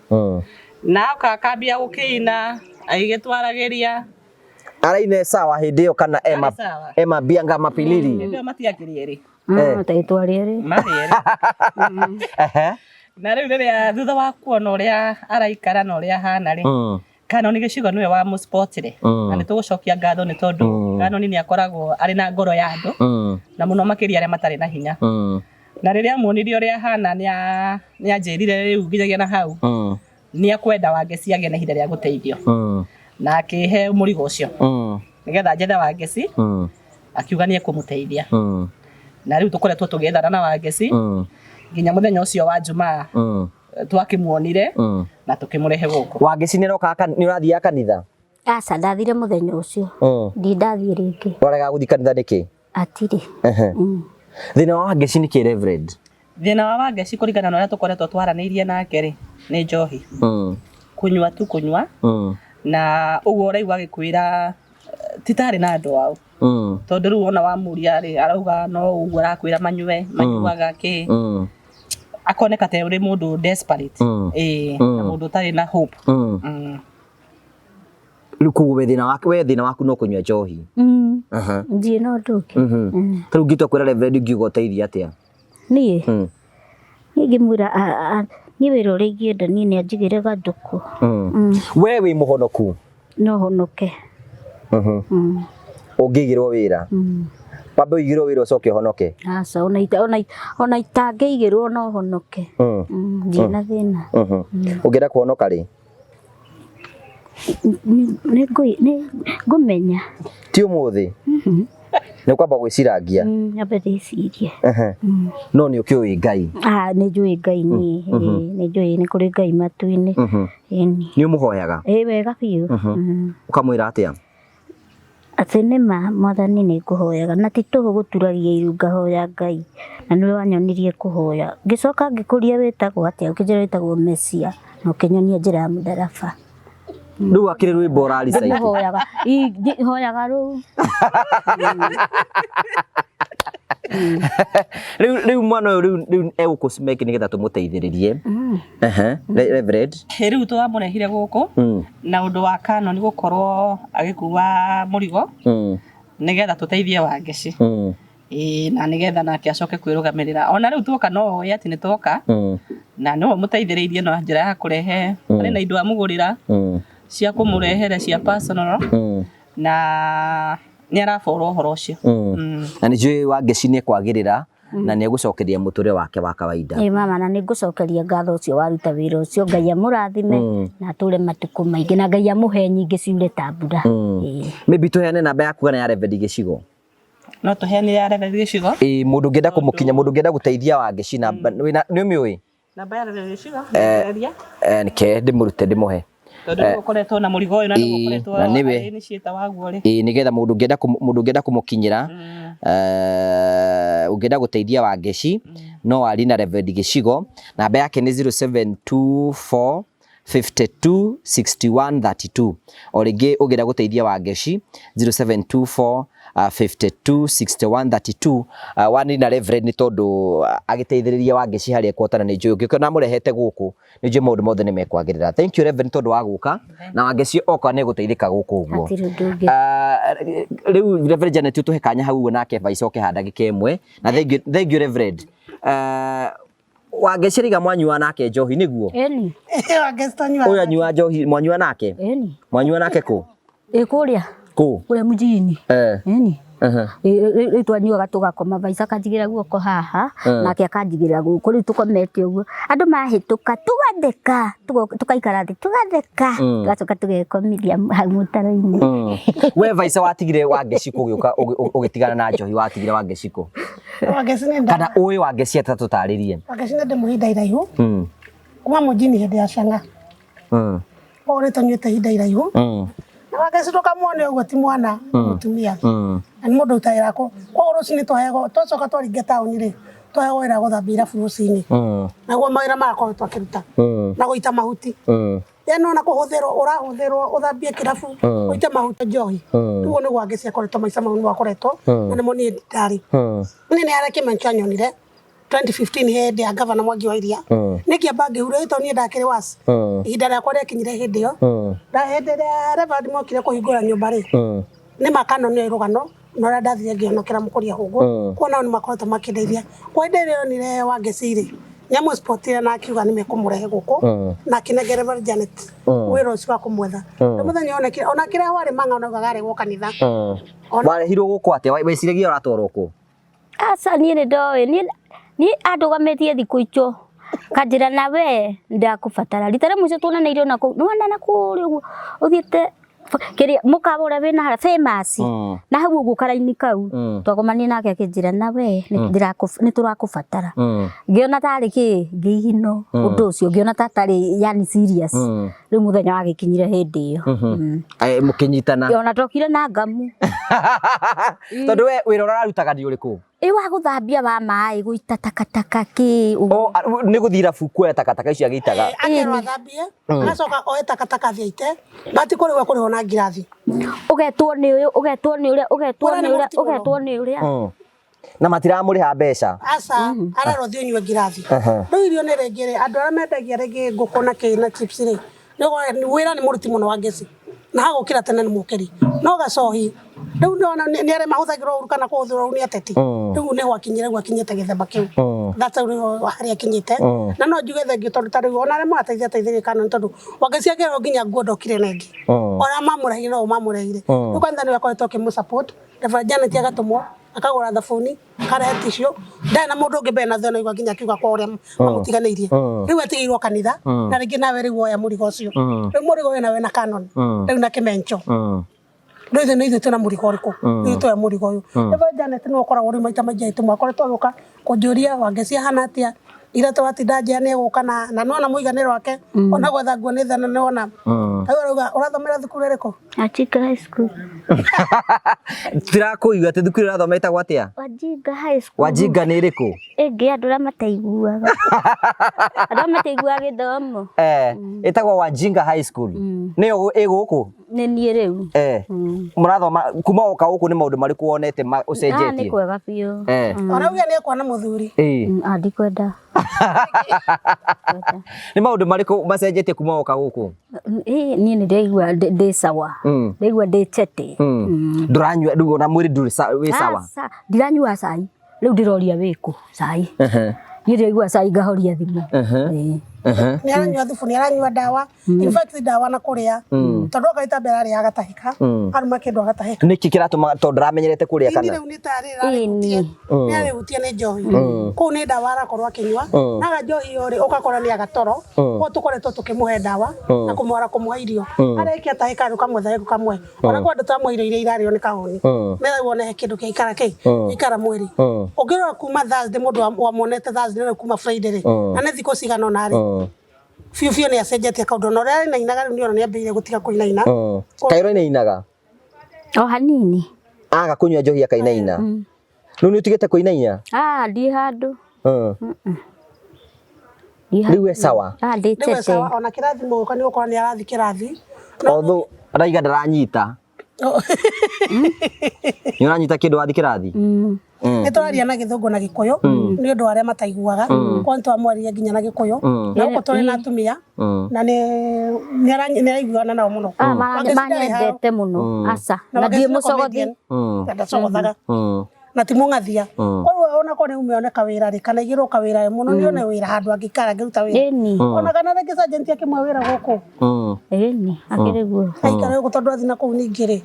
Na oka akambia gũkĩina, agĩgĩtwaragĩria. Araine sawa hĩndĩ ĩyo kana ema ema bianga mapilili? Hĩndĩ ĩyo matiakĩrĩ erĩ. Twarĩ erĩ. Marĩ erĩ. Na rĩu rĩrĩa thutha wa kuona ũrĩa araikara na ũrĩa ahana rĩ, Canon gĩcigo nĩwe wamũspotire. Na nĩ tũgũcokia ngatho nĩ tondũ Canon nĩ akoragwo arĩ na ngoro ya andũ na mũno makĩria arĩa matarĩ na hinya. Na rĩrĩa amuonirie ũrĩa ahana nĩ anjĩrire rĩu nginyagia na hau nĩ akwenda Wangeci agĩe na ihinda rĩa gũteithio. Na akĩhe mũrigo ũcio nĩgetha njethe Wangeci, akiuga nĩ ekũmũteithia. Na rĩu tũkoretwo tũgĩethana na Wangeci nginya mũthenya ũcio wa Jumaa twakĩmuonire na tũkĩmũrehe gũkũ. Wangeci nĩ aroka, nĩ ũrathiaga kanitha? Aca, ndathire mũthenya ũcio. Ndirĩ ndathiĩ rĩngĩ. Warega gũthiĩ kanitha nĩkĩ? Atirĩ. Thĩna wa Wangeci nĩ kĩ, Reverend? Thĩna wa Wangeci kũringana na ũrĩa tũkoretwo twaranĩirie nake rĩ, nĩ njohi. Kũnyua tu kũnyua. Na ũguo ũraigua agĩkwĩra ti tarĩ na andũ ao. Tondũ rĩu wona wamũria rĩ, arauga no ũguo arakwĩra manyue, manyuaga kĩ. Akoneka ta ũrĩ mũndũ desperate. Ĩĩ, na mũndũ ũtarĩ na hope. Rĩu koguo we thĩna waku, we thĩna waku no kũnyua njohi. Ndirĩ na ũndũ ũngĩ. Ta rĩu ngĩtua kwĩra Reverend ngiuga ũteithie atĩa? Niĩ? Niĩ ngĩmwĩra niĩ wĩra ũrĩa ingĩenda niĩ nĩ anjigĩre gathũkũ. We wĩ mũhonoku? No honoke. Ũngĩigĩrwo wĩra? Wambe ũigĩrwo wĩra ũcoke ũhonoke? Aca, ona itangĩigĩrwo no honoke. Ndirĩ na thĩna. Ũngĩenda kũhonoka rĩ? Nĩ ngũmenya. Ti ũmũthĩ? Nĩ ũkwamba gwĩcirangia? Nyambe ndĩcirie. No nĩ ũkĩũĩ Ngai? Ah, nĩ njũĩ Ngai niĩ. Nĩ njũĩ nĩ kũrĩ Ngai matu-inĩ. Ĩni. Nĩ ũmũhoyaga? Ĩĩ wega biũ. Ũkamwĩra atĩa? Atĩ nĩ ma Mwathani nĩ ngũhoyaga na ti tũhũ gũturagia iru ngahoya Ngai na nĩwe wanyonirie kũhoya. Ngĩcoka ngĩkũria wĩtagwo atĩa, ũkĩnjĩra wĩtagwo Mesia na ũkĩnyonia njĩra ya mũtharaba. Rĩu akĩrĩ rwĩmbo ũraricite. Ndĩmũhoyaga. Hoyaga rũu. Rĩu mwana ũyũ rĩu egũkũ Smek nĩgetha tũmũteithĩrĩrie. Ehe, Reverend. Rĩu twamũrehire gũkũ na ũndũ wa Canon gũkorwo agĩkua mũrigo nĩgetha tũteithie Wangeci. Ĩĩ, na nĩgetha nake acoke kwĩrũgamĩrĩra. Ona rĩu tuoka no oĩ atĩ nĩ tuoka na nĩwe ũmũteithĩrĩirie na njĩra ya kũrehe arĩ na indo amũgũrĩra cia kũmũrehere cia personal na nĩ araborwo ũhoro ũcio. Na nĩ njũĩ Wangeci nĩ ekwagĩrĩra na nĩ egũcokeria mũtũrĩre wake wa kawaida. Ĩĩ mama, na nĩ ngũcokeria ngatho ũcio waruta wĩra ũcio. Ngai amũrathime na atũre matukũ maingĩ na Ngai amũhe nyingĩ ciure ta mbura. Maybe tũheane namba yaku kana ya Reverend Gĩcigo. No tũheanire ya Reverend Gĩcigo. Ĩĩ, mũndũ ũngĩenda kũmũkinya, mũndũ ũngĩenda gũteithia Wangeci namba nĩ ũmĩũĩ? Namba ya Reverend Gĩcigo, Nĩke ndĩmũrute ndĩmũhe. Tondũ nĩwe ũkoretwo na mũrigo ũyũ na nĩwe ũkoretwo na nĩwe. Initiator waguo rĩ. Ĩĩ, nĩgetha mũndũ ũngĩenda kũmũkinyĩra, ũngĩenda gũteithia Wangeci no warie na Reverend Gĩcigo. Namba yake nĩ 0724 52 61 32. O rĩngĩ ũngĩenda gũteithia Wangeci 0724 52 61 32. Wani na Reverend nĩ tondũ agĩteithĩrĩria Wangeci harĩa ekuhotana nĩ njũĩ ũngĩkona amũrehete gũkũ nĩ njũĩ maũndũ mothe nĩ mekwagĩrĩra. Thank you Reverend tondũ wa gũka na Wangeci oka nĩ egũteithĩka gũkũ ũguo. Rĩu Reverend Janet ũtũhe kanya hau ũguo nake Vice oke ha ndagĩka ĩmwe. Na thank you Reverend. Wangeci rĩiga mwanyua nake njohi nĩguo? Ĩni. Wangeci tũnyuaga. Ũyũ anyua njohi mwanyua nake? Ĩni. Mwanyua nake kũ? Ĩ kũrĩa. Kũ? Kũrĩa mjini. Ĩni. Rĩu twanyuaga tũgakoma Vice akanjigĩra guoko haha nake akanjigĩra gũkũ rĩu tũkomete ũguo andũ mahĩtũka tũgatheka tũgaikara thĩ tũgatheka tũgacoka tũgekomithia hau mũtaro-inĩ. We Vice watigire Wangeci kũ ũgĩũka ũgĩtigana na njohi watigire Wangeci kũ? Wangeci nĩ Kana ũĩ Wangeci atĩa tũtarĩrie? Wangeci nĩ ndĩmũhe ihinda iraihu kuma mũjini hĩndĩ ya canga. Koguo nĩ tũnyuĩte ihinda iraihu. Na Wangeci ndũkamuone ũguo ti mwana mũtumia. Na nĩ mũndũ ũtawĩra koguo rũcinĩ twaheagwo twacoka twaringa taũni rĩ twaheagwo wĩra wa gũthambia irabu rũcinĩ. Naguo mawĩra maya akoretwo akĩruta. Na gũita mahuti. Yaani ona kũhũthĩrwo ũrahũthĩrwo ũthambie kĩrabu ũite mahuti njohi. Rĩu ũguo nĩguo Wangeci akoretwo maica mau nĩguo akoretwo na nĩmo niĩ ndarĩ. Niĩ nĩ harĩa kĩmencho anyonire 2015 hĩndĩ ya gavana Mwangi wa Iria. Nĩkĩamba ngĩhurwo tondũ niĩ ndakĩrĩ was. Ihinda rĩakwa rĩakinyire hĩndĩ ĩyo. Na hĩndĩ ĩrĩa Reverend mokire kũhingũra nyũmba rĩ, nĩ makano nĩ rũgano na ũrĩa ndathire ngĩhonokera mũkũria hũngũ. Kuona nao nĩ makoretwo makĩndeithia. Kwa hĩndĩ ĩrĩa onire Wangeci rĩ, nĩamũspotire na akiuga nĩ mekũmũrehe gũkũ na akĩnengera Reverend Janet wĩra ũcio wa kũmwetha. Na mũthenya onekire ona kĩrĩa warĩ mang'a ona augaga arehwo kanitha. Warehirwo gũkũ atĩa? Weciragia ũratwarwo kũ? Aca niĩ nĩ ndoĩ niĩ andũgamĩtie thikũ icio kanjĩra na we ndakũbatara rita rĩa mũico tuonanĩire ona kũu nĩwona na kũrĩa ũguo ũthiĩte kĩrĩa mũkawa ũrĩa wĩna harĩa famous na hau ũguo karaini kau twagomanire nake akĩnjĩra na we nĩ tũrakũbatara ngĩona tarĩ kĩ ngĩigino ũndũ ũcio ngĩona ta tarĩ yani serious rĩu mũthenya wagĩkinyire hĩndĩ ĩyo. Mũkĩnyitana ona tokire na ngamu tondũ we wĩra ũrĩa ũrarutaga nĩ ũrĩkũ? Ĩ wa gũthambia wa maĩ gũita takataka kĩ nĩ gũthiĩ irabu kuoya takataka icio agĩitaga. Akerwo athambie agacoka oe takataka athiĩ aite bati kũrĩhwo kũrĩhwo na ngirathi. Ũgetwo nĩ ũyũ ũgetwo nĩ ũrĩa ũgetwo nĩ ũrĩa ũgetwo nĩ ũrĩa. Na matiramũrĩha mbeca. Aca arerwo thiĩ ũnyue ngirathi. Rĩu irio nĩ rĩngĩ rĩ andũ arĩa mendagia rĩngĩ ngũkũ na kĩ na chips rĩ wĩra nĩ mũruti mũno wa ngeci na hagũkĩra tene nĩ mũkĩri no gacohi rĩu nĩwona nĩ arĩa mahũthagĩrwo ũru kana kũhũthĩrwo ũru nĩ ateti rĩu nĩho akinyire rĩu akinyĩte gĩthemba kĩu that's how rĩu harĩa akinyĩte na no njuge thengiũ tondũ ta rĩu ona arĩa marateithia teithĩrĩria kana nĩ tondũ Wangeci akĩrwo nginya nguo ndokire na ĩngĩ ona mamũrehire no mamũrehire rĩu kanitha nĩwe akoretwo akĩmũ support Reverend Janet agatũmwo akagũra thabuni akarehe tissue ndarĩ na mũndũ ũngĩ mbere na thutha naigua nginya akiuga kwa ũrĩa mamũtiganĩirie rĩu atigĩirwo kanitha na rĩngĩ nawe rĩu woya mũrigo ũcio rĩu mũrigo ũyũ nawe na Canon rĩu na kĩmencho rĩu ithuĩ nĩ ithuĩ twĩna mũrigo ũrĩkũ ithuĩ twoya mũrigo ũyũ Reverend Janet nĩwe ũkoragwo rĩu maita maingĩ agĩtũmwo akoretwo agĩũka kũnjũria Wangeci ahana atĩa Ira twatinda nja nĩ egũka na nona mũiganĩro wake ona gwetha nguo nĩ thana nĩ wona. Rĩu arauga ũrathomera thukuru ĩrĩkũ? Wajinga High School. Tirakũigua atĩ thukuru ĩrathoma ĩtagwo atĩa? Wajinga High School. Wajinga nĩ ĩrĩkũ? Ĩngĩ andũ arĩa mataiguaga. Andũ arĩa mataiguaga gĩthomo. Ĩtagwo Wajinga High School. Nĩyo ĩ gũkũ? Nĩ niĩ rĩu. Mũrathoma kuma woka gũkũ nĩ maũndũ marĩkũ wonete ũcenjetie? Nĩ kwega biũ. Arauga nĩ ekuona mũthuri. Ndikwenda. Nĩ maũndũ marĩkũ macenjetie kuma woka gũkũ? Niĩ nĩ ndĩraigua ndĩ sawa. Ndĩraigua ndĩ chete. Ndũranyua rĩu ona mwĩrĩ ndũrĩ wĩ sawa? Ndiranyua cai. Rĩu ndĩroria wĩkũ cai. Niĩ ndĩraigua cai ngahoria thimũ. Nĩ aranyua thubu, nĩ aranyua ndawa. In fact ndawa na kũrĩa. Tondũ akaita mbere arĩa agatahĩka. Aruma kĩndũ agatahĩka. Nĩkĩ kĩratũma tondũ ndaramenyerete kũrĩa kana? Rĩu nĩ tarĩ ararĩhutie. Nĩ arĩhutie nĩ njohi. Kũu nĩ ndawa arakorwo akĩnyua. Na aga njohi ĩyo rĩ, ũgakora nĩ agatoro. Koguo tũkoretwo tũkĩmũhe ndawa na kũmwara kũmũhe irio. Arĩkia atahĩka rĩu kamwetha kamwe. Ona kwa andũ twamũhe irio iria irarĩo nĩ kahũni. Nĩgetha wone he kĩndũ kĩaikara kĩ gĩikara mwĩrĩ. Ũngĩrora kuma Thursday mũndũ wamuonete Thursday na kuma Friday rĩ, na nĩ thikũ cigana ũna rĩ, biũ biũ nĩ acenjetie kaũndũ. Ona ũrĩa ainainaga rĩu nĩ ona nĩ ambĩrĩirie gũtiga kũinaina. Kaĩ ũrainainaga? O hanini. Aga kũnyua njohi akainaina. Rĩu nĩ ũtigĩte kũinaina? Ndi handũ. Rĩu e sawa? Ndĩ Rĩu e chete. sawa, ona kĩrathi mũgũka nĩ gũkorwo nĩ arathiĩ kĩrathi. Although araiga ndaranyita. Nĩ ũranyita kĩndũ wathiĩ kĩrathi? Nĩ tũraria na Gĩthũngũ na Gĩkũyũ nĩ ũndũ wa arĩa mataiguaga. Koguo nĩ twamwaririe nginya na Gĩkũyũ. Na gũkũ tũrĩ na atumia na nĩ araiguana nao mũno. Manyendete mũno. Aca. Na ndiĩ mũcogothi. Na ndacogothaga. Na ti mũng'athia. Koguo ona korwo nĩ ume one kawĩra rĩ, kana aigĩrwo kawĩra mũno nĩ one wĩra handũ angĩikara angĩruta wĩra. Ona kana rĩngĩ sergeant akĩmũhe wĩra gũkũ. Ĩni, akĩrĩ guo. Aikara gũkũ tondũ athiĩ na kũu ningĩ rĩ.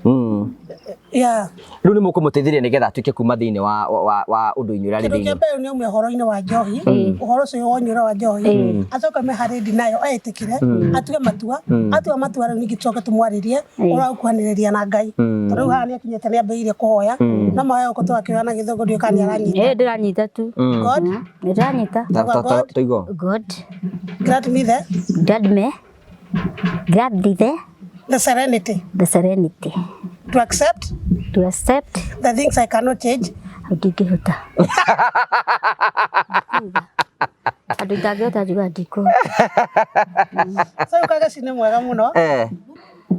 Rĩu nĩ mũkũmũteithĩrĩria nĩgetha atuĩke kuma thĩinĩ wa ũndũ-inĩ ũrĩa arĩ Kĩndũ kĩa thĩinĩ. mbere nĩ aume ũhoro-inĩ wa njohi, ũhoro ũcio wa ũnyuĩre wa njohi, acoke aume harĩ ndinayo etĩkĩre, atue matua, atua matua rĩu ningĩ tũcoke tũmwarĩrie ũhoro wa gũkuhanĩrĩria na Ngai. Tondũ rĩu haha nĩ akinyĩte nĩ ambĩrĩirie kũhoya, no mahoya gũkũ tũgakĩoya na Gĩthũngũ ndiũĩ kana nĩ aranyita. Ndĩranyita tu. God. Nĩ ndĩranyita. Tũigua. God. Grant me the. Grant me. Grant me the. The serenity. The serenity. To accept. To accept. The things I cannot change. Ndingĩhota. Andũ itangĩhota njugaga ndikũhota. So Kageci nĩ mwega mũno.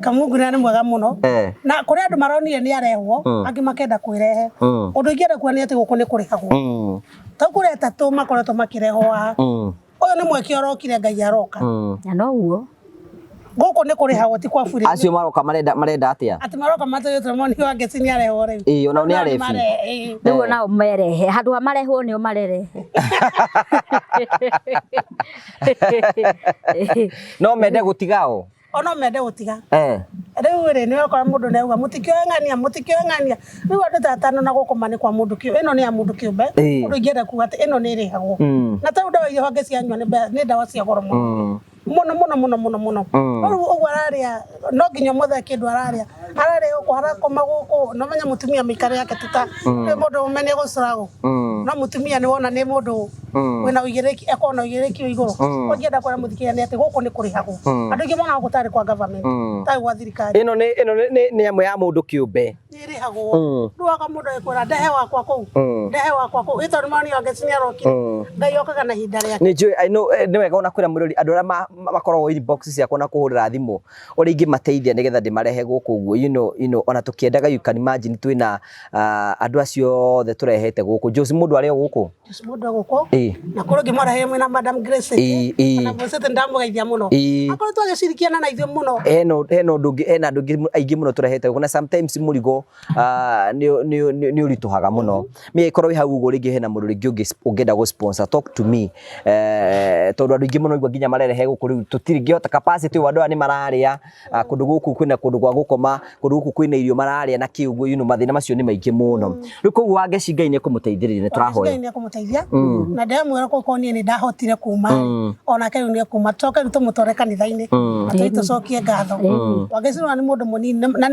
Kamungu nĩ mwega mũno. Na kũrĩ andũ maronire nĩ arehwo, angĩ makenda kwĩrehe. Ũndũ ingĩenda kuga nĩ atĩ gũkũ nĩ kũrĩhagwo. Tau kũrĩ atatũ makoretwo makĩrehwo haha. Ũyũ nĩ mweke ũrokire Ngai aroka. Na noguo. Gũkũ nĩ kũrĩhagwo ti kwa bure. Acio maroka marenda atĩa? Atĩ maroka matũrĩte moni wa Ngeci nĩ arehwo rĩu. Ĩĩ, onao nĩ arebi. Rĩu onao merehe. Handũ ha marehwo nĩo marerehe. No mende gũtiga o? Ono mende gũtiga. Rĩu rĩ nĩ ũrakora mũndũ nĩ auga mũtikĩoe ng'ania, mũtikĩoe ng'ania. Rĩu andũ ta atano na gũkũ ma nĩ kwa mũndũ kĩũmbe. Ĩno nĩ ya mũndũ kĩũmbe. Ũndũ ingĩenda kuga atĩ ĩno nĩ ĩrĩhagwo. Na ta rĩu ndawa iria honge cianyua nĩ ndawa cia goro mũno. Mũno mũno mũno mũno mũno. Rĩu ũguo ararĩa no nginya ũmwethere kĩndũ ararĩa. Ararĩa gũkũ arakoma gũkũ. No menya mũtumia mĩikarĩre yake ti ta nĩ mũndũ mũme nĩ egũcũragwo. No mũtumia nĩ wona nĩ mũndũ wĩna ũigĩrĩrĩki, akoragwo na ũigĩrĩrĩki wĩ igũrũ. Koguo ingĩenda kwĩra mũthikĩrĩria nĩ atĩ gũkũ nĩ kũrĩhagwo. Andũ aingĩ monaga gũkũ tarĩ kwa government, tarĩ gwa thirikari. Ĩno nĩ ĩmwe ya mũndũ kĩũmbe. Nĩ ĩrĩhagwo. Rĩu waka mũndũ agĩkwĩra ndehe wakwa kũu, ndehe wakwa kũu. Ĩ tondũ nĩmonire Ngeci nĩ arokire. Ngai okaga na ihinda rĩake. Nĩ njũĩ, I know, nĩ wega ona kwĩra mũrori andũ arĩa makoragwo inbox ciakwa na kũhũrĩra thimũ ũrĩa ingĩmateithia nĩgetha ndĩmarehe gũkũ ũguo. You know, ona tũkĩendaga you can imagine twĩna andũ acio othe tũrehete gũkũ. Joyce mũndũ arĩ o gũkũ? Joyce mũndũ e gũkũ. Na kũrĩ ũngĩ mwarehire mwĩna Madam Grace. Madam Grace ndamũgeithia mũno. Akoretwo agĩcirikiana na ithuĩ mũno. Hena ũndũ ũngĩ, hena andũ aingĩ mũno tũrehete gũkũ na sometimes mũrigo nĩ ũritũhaga mũno. Mĩ ĩkorwo wĩ hau ũguo rĩngĩ hena mũndũ rĩngĩ ũngĩenda gũ sponsor, talk to me. Tondũ andũ aingĩ mũno igua nginya marerehe gũkũ rĩu tũtingĩhota capacity ũguo andũ aya nĩ mararĩa. Kũndũ gũkũ kwĩna kũndũ gwa gũkoma, kũndũ gũkũ kwĩna irio mararĩa na kĩ ũguo, you know, mathĩna macio nĩ maingĩ mũno. Rĩu koguo Wangeci Ngai nĩ ekũmũteithĩrĩria, nĩ tũrahoya. Ngai nĩ ekũmũteithia. Na Ndĩramwĩra kũkorwo niĩ nĩ ndahotire kuma onake rĩu nĩ ekuma tũcoke rĩu tũmũtware kanitha-inĩ na tũthiĩ tũcokie ngatho. Wangeci nĩ mũndũ mũnini na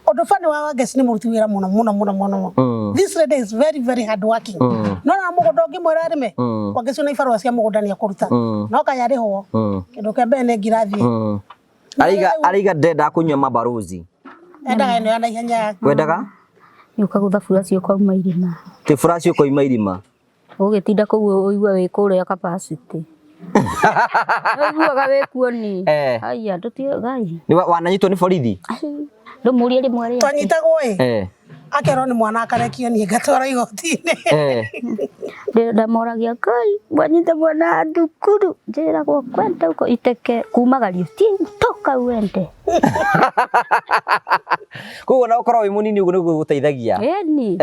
ũndũ bani wa Wangeci nĩ mũruti wĩra mũno mũno mũno mũno. This lady is very very hard working. No na mũgũnda ũngĩmwĩra arĩme, Wangeci ona ibarũa cia mũgũnda nĩ ekũruta no kaya arĩhwo kĩndũ kĩa mbere nĩ ngirathi. Araiga araiga ndenda kunyua mabaruzi. Endaga ĩno ya naihenya. Wendaga? Nĩ ũkagũtha buraci ũkauma irima. Ti buraci ũkoima irima. Ũgĩtinda kũu ũigua wĩ kũrĩa capacity. Ũiguaga wĩ kuo ni. Haya ndũtie gai. Nĩ wananyitwo nĩ borithi? Ndũmũrie rĩmwe rĩake. Twanyitagwo ĩ. Akerwo nĩ mwana akarekio niĩ ngatwarwo igoti-inĩ. Ndamoragia Ngai mwanyita mwana wa thukuru njĩragwo kwenda huko iteke kumagario ti toka uende. Koguo na ũkorwo wĩ mũnini ũguo nĩguo gũteithagia. Ĩni.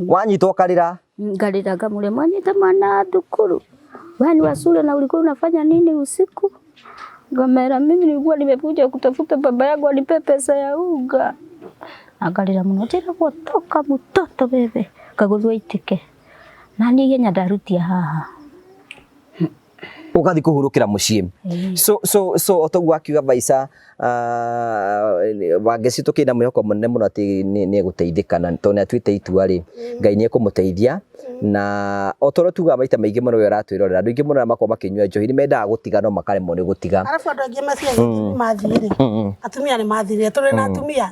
Wanyitwo ũkarĩra? Ngarĩra ngamũria mwanyita mwana wa thukuru. Wewe ni wa shule na ulikuwa unafanya nini usiku? Ngamera mimi nilikuwa nimekuja kutafuta baba yangu anipe pesa ya unga. Angarĩra mũno njĩragwo toka mũtoto bebe ngagũthwo itike. Na niĩ ihenya ndarutia haha. Ũgathiĩ kũhurũkĩra mũciĩ. So so so otoguo akiuga Vaica, Wangeci tũkĩna mwĩhoko mũnene mũno atĩ nĩ egũteithĩka na tondũ nĩ atuĩte itua rĩ, Ngai nĩ ekũmũteithia na o ta ũrĩa tugaga maita maingĩ mũno we ũratwĩrorera, andũ aingĩ mũno arĩa makoragwo makĩnyua njohi nĩ mendaga gũtiga no makaremwo nĩ gũtiga. Arabu andũ aingĩ meciria mathiĩ rĩ, atumia nĩ mathirire, tũrĩ na atumia.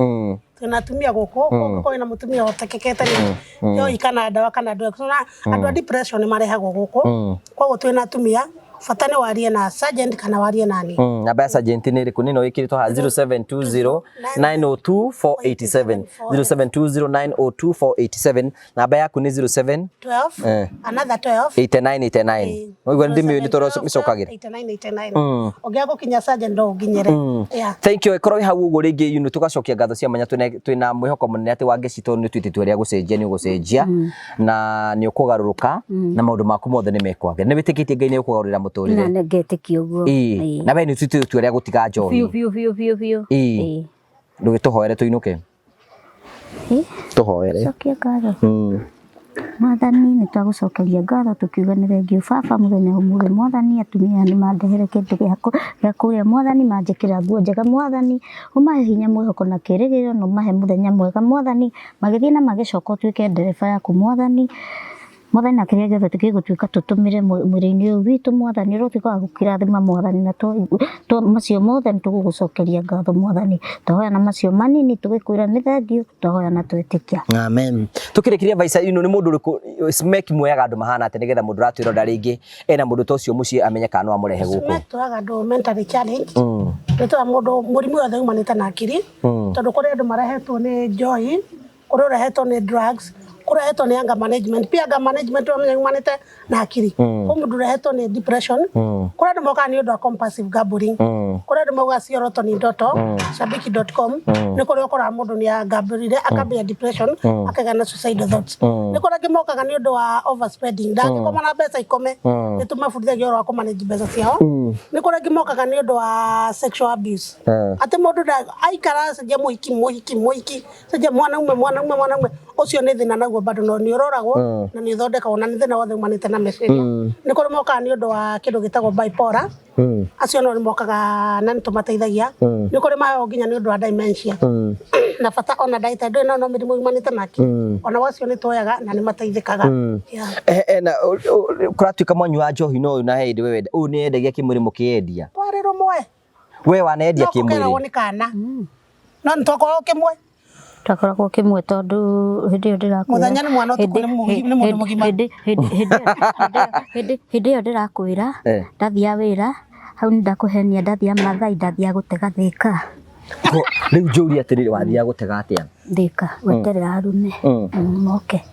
Twĩna atumia gũkũ, ũngĩkorwo wĩna mũtumia ũtekekete nĩ njohi kana ndawa kana drugs, na andũ a depression nĩ marehagwo gũkũ, koguo twĩna atumia, bata nĩ warie na sergeant kana warie nani. Namba ya sergeant nĩ ĩrĩkũ? Nĩ ĩno ĩkĩrĩtwo haha 0720 902 487 0720 902 487. Namba yaku nĩ 07 12 another 12 89 89. Ũguo nĩ ndĩmĩũĩ nĩ tondũ mĩcokagĩra. 89 89. Ũngĩaga gũkinya sergeant no ũnginyĩre. Thank you. Ĩkorwo wĩ hau ũguo rĩngĩ you know, tũgacokia ngatho cia mwanya twĩna mwĩhoko mũnene atĩ Wangeci tondũ nĩ ũtuĩte itua rĩa gũcenjia nĩ ũgũcenjia na nĩ ũkũgarũrũka na maũndũ maku mothe nĩ mekwagĩra. Nĩ wĩtĩkĩtie Ngai nĩ ekũgarũrĩra mũtũrĩre? Na nĩ ngetĩkia ũguo. Ĩĩ. Na we nĩ ũtuĩte itua rĩa gũtiga njohi? Biũ biũ biũ biũ biũ. Ĩĩ. Ndũgĩtũhoere tũinũke. Tũhoere. Cokia ngatho. Mwathani nĩ twagũcokeria ngatho tũkiuga nĩ thengiũ baba mũthenya ũmũthĩ. Mwathani atumia nĩ mandehere kĩndũ gĩa kũrĩa. Mwathani manjĩkĩra nguo njega. Mwathani ũmahe hinya mwĩhoko na kĩĩrĩgĩrĩro na ũmahe mũthenya mwega. Mwathani magĩthiĩ na magĩcoka ũtuĩke ndereba yaku. Mwathani Mwathani na kĩrĩa gĩothe gĩgũtuĩka tũtũmĩre mwĩrĩ-inĩ ũyũ witũ. Mwathani ũrotuĩka wa gũkĩrathima Mwathani na macio mothe nĩ tũgũgũcokeria ngatho Mwathani. Twahoya na macio manini tũgĩkwĩra nĩ thengiũ, twahoya na twetĩkia. Amen. Tukĩrĩkĩria Vaica, ino nĩ mũndũ ũrĩkũ Smack muoyaga andũ mahana atĩa nĩgetha mũndũ ũratwĩrora rĩngĩ ena mũndũ ta ũcio mũciĩ amenye kana no amũrehe gũkũ? Smack tũraga andũ mentally challenged. Nĩ tũra mũndũ mũrimũ yothe umanĩte na akiri, tondũ kũrĩ andũ marehetwo nĩ njohi, kũrĩ ũrehetwo nĩ drugs, kũrĩ ũrehetwo nĩ anger management. Pia anger management ũramenya yumanĩte na akiri. Kũrĩ mũndũ ũrehetwo nĩ depression, kũrĩ andũ mokaga nĩ ũndũ wa compulsive gambling, kũrĩ andũ maugaga cioroto ni ndoto, shabiki.com, nĩ kũrĩ ũkoraga mũndũ nĩ agambũrire akambia depression akagĩa na suicidal thoughts. Nĩ kũrĩ angĩ mokaga nĩ ũndũ wa overspending, ndangĩkoma na mbeca ikome, nĩ tũmabundithagia ũhoro wa kũmanage mbeca ciao. Nĩ kũrĩ angĩ mokaga nĩ ũndũ wa sexual abuse, atĩ mũndũ aikara acenjia mũhiki mũhiki mũhiki, cenjia mwanaume mwanaume mwanaume, ũcio nĩ thĩna naguo bado no nĩ ũroragwo na nĩ ũthondekagwo na nĩ thĩna wothe umanĩte na meciria. Nĩ kũrĩ mokaga nĩ ũndũ wa kĩndũ gĩtagwo bipolar, acio no nĩ mokaga na nĩ tũmateithagia. Nĩ kũrĩ maheagwo nginya nĩ ũndũ wa dementia na bata ona ndagĩtarĩ ndũrĩ no mĩrimũ yumanĩte na akili, ona wacio nĩ tuoyaga na nĩ mateithĩkaga. Na kũratuĩka mwanyua njohi no ũyũ na hĩndĩ we wenda ũyũ nĩ endagia kĩmwĩrĩ mũkĩendia? Twarĩ rũmwe. We wanendia No kũkeragwo kĩmwĩrĩ? nĩ kana no nĩ twakoragwo kĩmwe. Twakoragwo kĩmwe tondũ hĩndĩ ĩyo ndĩrakwĩra Mũthenya nĩ mwana, ũtukũ nĩ mũndũ mũgima. Hĩndĩ ĩyo ndĩrakwĩra ndathiaga wĩra hau nĩ ndakũhenia, ndathiaga Mathai, ndathiaga gũtega Thĩka. Rĩu njũrie atĩrĩrĩ, wathiaga gũtega atĩa? Thĩka gweterera arume moke.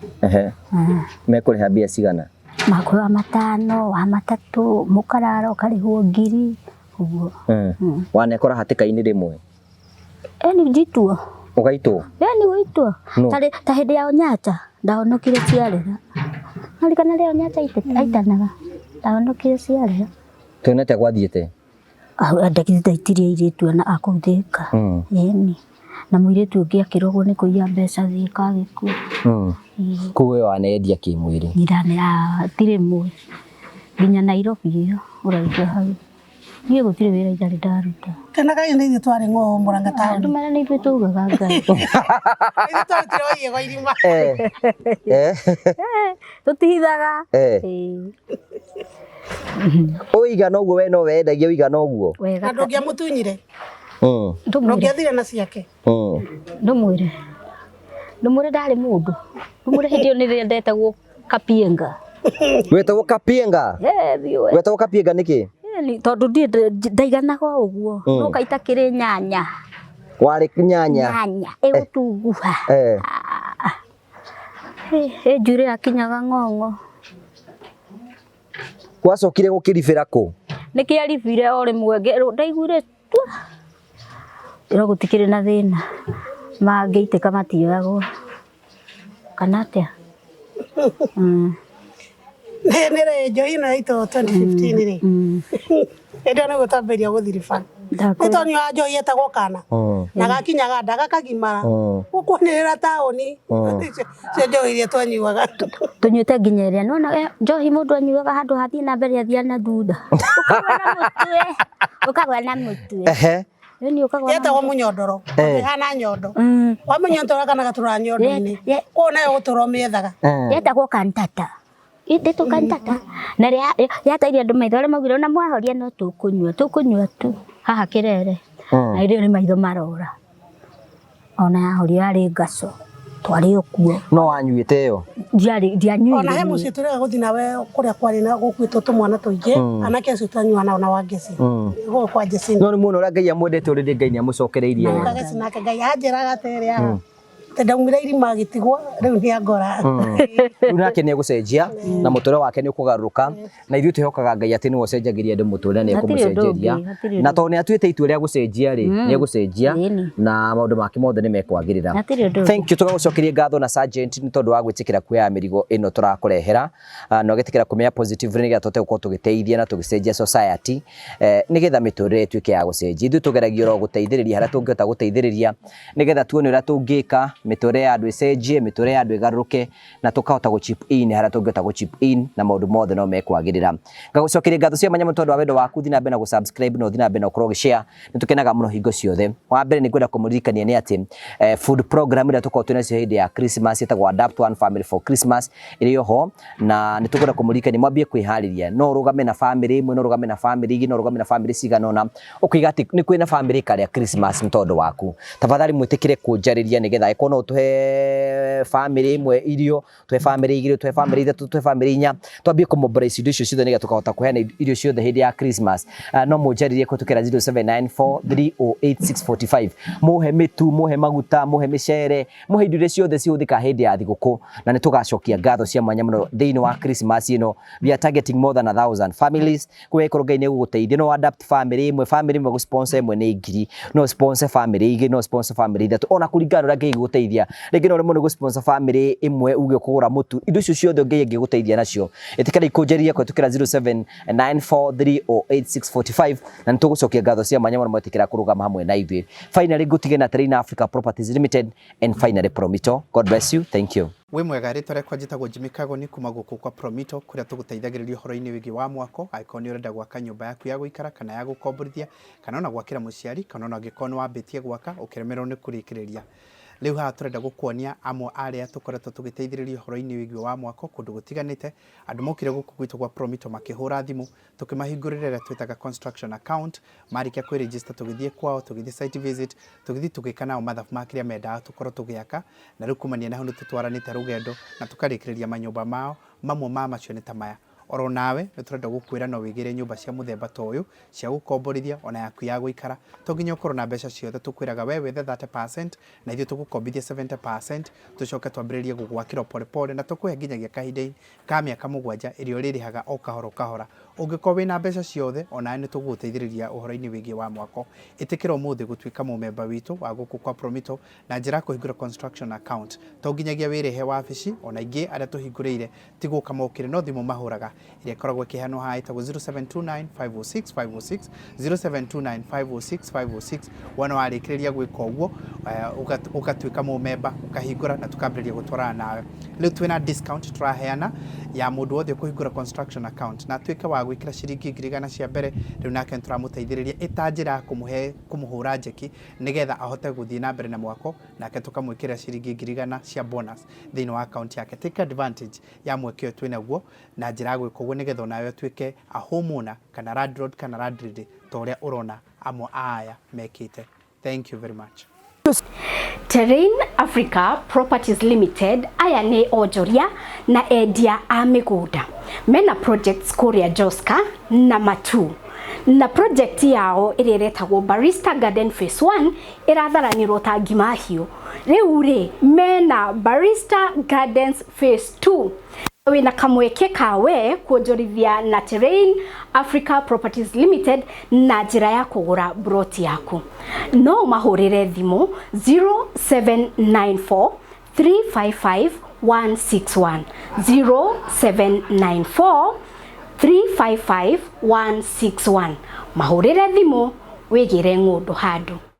Mekũrĩha mbia cigana? Makũhe wa matano, wa matatũ, mũkarara ũkarĩhwo ngiri ũguo. Wanekora hatĩka-inĩ rĩmwe? Ĩni njitwo. Ũgaitwo? Ĩni gũitwo. Ta hĩndĩ ya Onyacha ndahonokire ciarĩra. Ndarikana rĩrĩa Onyacha aitanaga ndahonokire ciarĩra. Tuonete gwathiĩte? Ndaitirie airĩtu ana a kũu Thĩka. Ĩni. Na mũirĩtu ũngĩ akĩrogwo nĩ kũiya mbeca Thĩka agĩkua. Koguo we wanendia kĩmwĩrĩ? Ndirane tirĩ mwe nginya Nairobi ĩyo ũraigua hau. Niĩ gũtirĩ wĩra itarĩ ndaruta. Kenaga nĩ ithuĩ twarĩ ng'oo Murang'a taũni. Andũ marĩa nĩ ithuĩ taugaga Ngai. Ithuĩ twarutire oiyego irima. Tũtihithaga. Ũigana ũguo we no wendagia ũigana ũguo? Wega. Na ndũngĩamũtunyire. Ndũngĩathire na ciake. Ndũmwĩre. Ndũmwĩre ndarĩ mũndũ. Ndũmwĩre hĩndĩ ĩyo nĩrĩo ndetagwo Kapienga. Wetagwo Kapienga? Wetagwo Kapienga nĩkĩ? Tondũ ndiĩ ndaiganaga o ũguo. No kaita kĩrĩ nyanya. Warĩ nyanya? Nyanya ĩgũtunguha. Ĩ njuĩrĩ yakinyaga ng'ong'o. Gwacokire gũkĩribĩra kũ? Nĩ kĩaribire o rĩmwe ndaiguire tua. Ĩro gũtikĩrĩ na thĩna. Mangĩitĩka matioyagwo. Kana atĩa? Nĩ rĩ njohi ĩno yaitwo 2015 rĩ. Hĩndĩ ĩyo nĩguo twambĩrĩria gũthiriba. Nĩ twanyuaga njohi yetagwo kana. Na gakinyaga nda gakagimara. Gũkwanĩrĩra taũni. Cio njohi iria twanyuaga. Tũnyuĩte nginya ĩrĩa nĩwona njohi mũndũ anyuaga handũ hathiĩ na mbere athiĩ na thutha. Ũkagwa na mũtwe. Ũkagwa na mũtwe. Yetagwo mũnyondoro. Ĩhana nyondo. Wa mũnyondoro kana gatũra nyondo-inĩ. Koguo nayo gũtũra ũmĩethaga. Yetagwo kantata. Ĩtĩtwo kantata. Na yatairie andũ maitho arĩa maugire ona mwahoria no tũkũnyua, tũkũnyua tu haha kĩrere. Na hĩndĩ ĩyo nĩ maitho marora. Ona yahoria yarĩ ngaco. Twarĩ o kuo. No wanyuĩte ĩyo? Ndianyuire. Ona he mũciĩ tũrega gũthiĩ nawe kũrĩa kwarĩ na gũkuĩtwo tũmwana tũingĩ. Anake acio twanyua nao na Wangeci. Gũkũ kwa Jesse. No nĩ muona ũrĩa Ngai amwendete ũrĩrĩ Ngai nĩ amũcokereirie wega. Wangeci nake Ngai anjĩraga atĩrĩrĩ haha. Ndaumire irima gĩtigwo rĩu nĩ angora. Rĩu nake nĩ egũcenjia na mũtũrĩre wake nĩ ũkũgarũrũka na ithuĩ twĩhokaga Ngai atĩ nĩwe ũcenjagĩria andũ mũtũrĩre na ekũmũcenjeria. Na tondũ nĩ atuĩte itua rĩa gũcenjia rĩ, nĩ egũcenjia na maũndũ make mothe nĩ mekwagĩrĩra. Thank you, tũgagũcokeria ngatho na Sergeant nĩ tondũ wa gwĩtĩkĩra kuoya mĩrigo ĩno tũrakũrehera na ũgĩtĩkĩra kũmĩoya positively nĩgetha tũhote gũkorwo tũgĩteithia na tũgĩcenjia society nĩgetha mĩtũrĩre ĩtuĩke ya gũcenjia. Ithuĩ tũgeragia oro gũteithĩrĩria harĩa tũngĩhota gũteithĩrĩria nĩgetha tuone ũrĩa tũngĩka mĩtũrĩre ya andũ ĩcenjie, mĩtũrĩre ya andũ ĩgarũrũke na tũkahota gũ chip in harĩa tũngĩhota gũ chip in na maũndũ mothe no mekwagĩrĩra. Ngagũcokeria ngatho cia mwanya mũno tondũ wa wendo waku, thiĩ na mbere na gũ subscribe na ũthiĩ na mbere na ũkorwo ũgĩ share, nĩ tũkenaga mũno hingo ciothe. Wa mbere nĩ ngwenda kũmũririkania nĩ atĩ food program ĩrĩa tũkoragwo twĩ nacio hĩndĩ ya Christmas ĩtagwo Adapt One Family for Christmas ĩrĩ oho, na nĩ tũkwenda kũmũririkania mwambie kwĩharĩria. No ũrũgame na family ĩmwe, no ũrũgame na family igĩrĩ, no ũrũgame na family cigana ũna, ũkĩiga atĩ nĩ kwĩna family ĩkarĩa Christmas nĩ tondũ waku. Tafadhali mwĩtĩkĩre kũnjarĩria nĩgetha angĩkorwo no ũtũhe family ĩmwe irio, tũhe family igĩrĩ, tũhe family ithatũ, tũhe family inya, twambie kũ mobilize indo icio ciothe nĩgetha tũkahota kũheana irio ciothe hĩndĩ ya Christmas. No mũnjarĩrie kũhĩtũkĩra 0794308645. Mũhe mĩtu, mũhe maguta, mũhe mĩcere, mũhe indo iria ciothe cihũthĩkaga hĩndĩ ya thigũkũ, na nĩ tũgacokia ngatho cia mwanya mũno thĩinĩ wa Christmas ĩno. We are targeting more than 1,000 families. Koguo ĩkorwo Ngai nĩ egũgũteithia, no adapt family ĩmwe, family ĩmwe gũ sponsor ĩmwe nĩ ngiri, no sponsor family igĩrĩ, no sponsor family ithatũ, ona kũringana na ũrĩa Ngai egũgũteithia. Rĩngĩ no ũremwo nĩ gũ sponsor family ĩmwe uge ũkũgũra mũtu, indo icio ciothe Ngai angĩgũteithia nacio, ĩtĩkĩra ikũnjĩrĩria kũhĩtũkĩra 0794308645 na nĩ tũgũcokia ngatho cia mwanya mũno mwetĩkĩra kũrũgama hamwe na ithuĩ. Finally ngũtige na Terrain Africa Properties Limited and finally Promito. God bless you. Thank you. Wĩ mwega, rĩtwa rĩakwa njĩtagwo Jimmy Kagoni kuma gũkũ kwa Promito kũrĩa tũgũteithagĩrĩria ũhoro-inĩ wĩgiĩ wa mwako, angĩkorwo nĩ ũrenda gwaka nyũmba yaku ya gũikara kana ya gũkomborithia, kana ona gwakĩra mũciari, kana ona angĩkorwo nĩ wambĩtie gwaka ũkĩremererwo nĩ kũrĩkĩrĩria. Rĩu haha tũrenda gũkuonia amwe arĩa tũkoretwo tũgĩteithĩrĩria ũhoro-inĩ wĩgiĩ wa mwako kũndũ gũtiganĩte. Andũ mokire gũkũ gwitũ gwa Promito makĩhũra thimũ, tũkĩmahingũrĩra ĩrĩa twĩtaga construction account, marĩkia kwĩ register tũgĩthiĩ kwao, tũgĩthiĩ site visit, tũgĩthiĩ tũgĩka nao mathabu ma kĩrĩa mendaga tũkorwo tũgĩaka, na rĩu kumania na hau nĩ tũtwaranĩte rũgendo na tũkarĩkĩrĩria manyũmba mao, mamwe ma macio nĩ ta maya. Oro nawe nĩ tũrenda gũkwĩra no wĩgĩre nyũmba cia mũthemba ta ũyũ cia gũkomborithia ona yaku ya gũikara, to nginya ũkorwo na mbeca ciothe, tũkwĩraga we wethe 30% na ithuĩ tũgũkombithie 70%, tũcoke twambĩrĩrie gũgwakĩra o pole pole na tũkũhe nginyagia kahinda ka mĩaka mũgwanja ĩrĩa ũrĩrĩhaga o kahora o kahora. Ũngĩkorwo wĩna mbeca ciothe, onawe nĩ tũgũgũteithĩrĩria ũhoro-inĩ wĩgiĩ wa mwako. Ĩtĩkĩra ũmũthĩ gũtuĩka mũmemba witũ wa gũkũ kwa Promito na njĩra ya kũhingũra construction account. To nginyagia wĩrĩhe wabici, ona ingĩ arĩa tũhingũrĩire ti gũka mokire no thimũ mahũraga ĩrĩa ĩkoragwo ĩkĩheanwo haha ĩtagwo 0729 506 506, 0729 506 506. Wona warĩkĩrĩria gwĩka ũguo, ũgatuĩka mũmemba, ũkahingũra na tũkambĩrĩria gũtwarana nawe. Rĩu twĩna discount tũraheana ya mũndũ wothe ũkũhingũra construction account na atuĩke wa gwĩkĩra ciringi 100,000 cia mbere. Rĩu nake nĩtũramũteithĩrĩria ĩta njĩra ya kũmũhe kũmũhũra njeki nĩgetha ahote gũthiĩ na mbere na mwako, nake tũkamwĩkĩrĩra ciringi 100,000 cia bonus thĩinĩ wa account yake. Take advantage ya mweke ũyũ twĩnaguo na njĩra ya gwĩka ũguo nĩgetha onawe ũtuĩke a homeowner kana landlord kana landlady ta ũrĩa ũrona amwe a aya mekĩte. Thank you very much. Terrain Africa Properties Limited aya nĩ onjoria na endia a mĩgũnda mena projects kũrĩa Joska na Matu, na project yao ĩrĩa ĩretagwo Barista Garden Phase 1 ĩratharanĩrwo ta ngima hiũ. Rĩu rĩ mena Barista Gardens Phase 2, wĩna kamweke kawe kuonjorithia na Terrain Africa Properties Limited na njĩra ya kũgũra broti yaku. No mahũrĩre thimũ 0794 355 161, 0794 355 161. Mahũrĩre thimũ wĩgĩre ng'ũndũ handũ.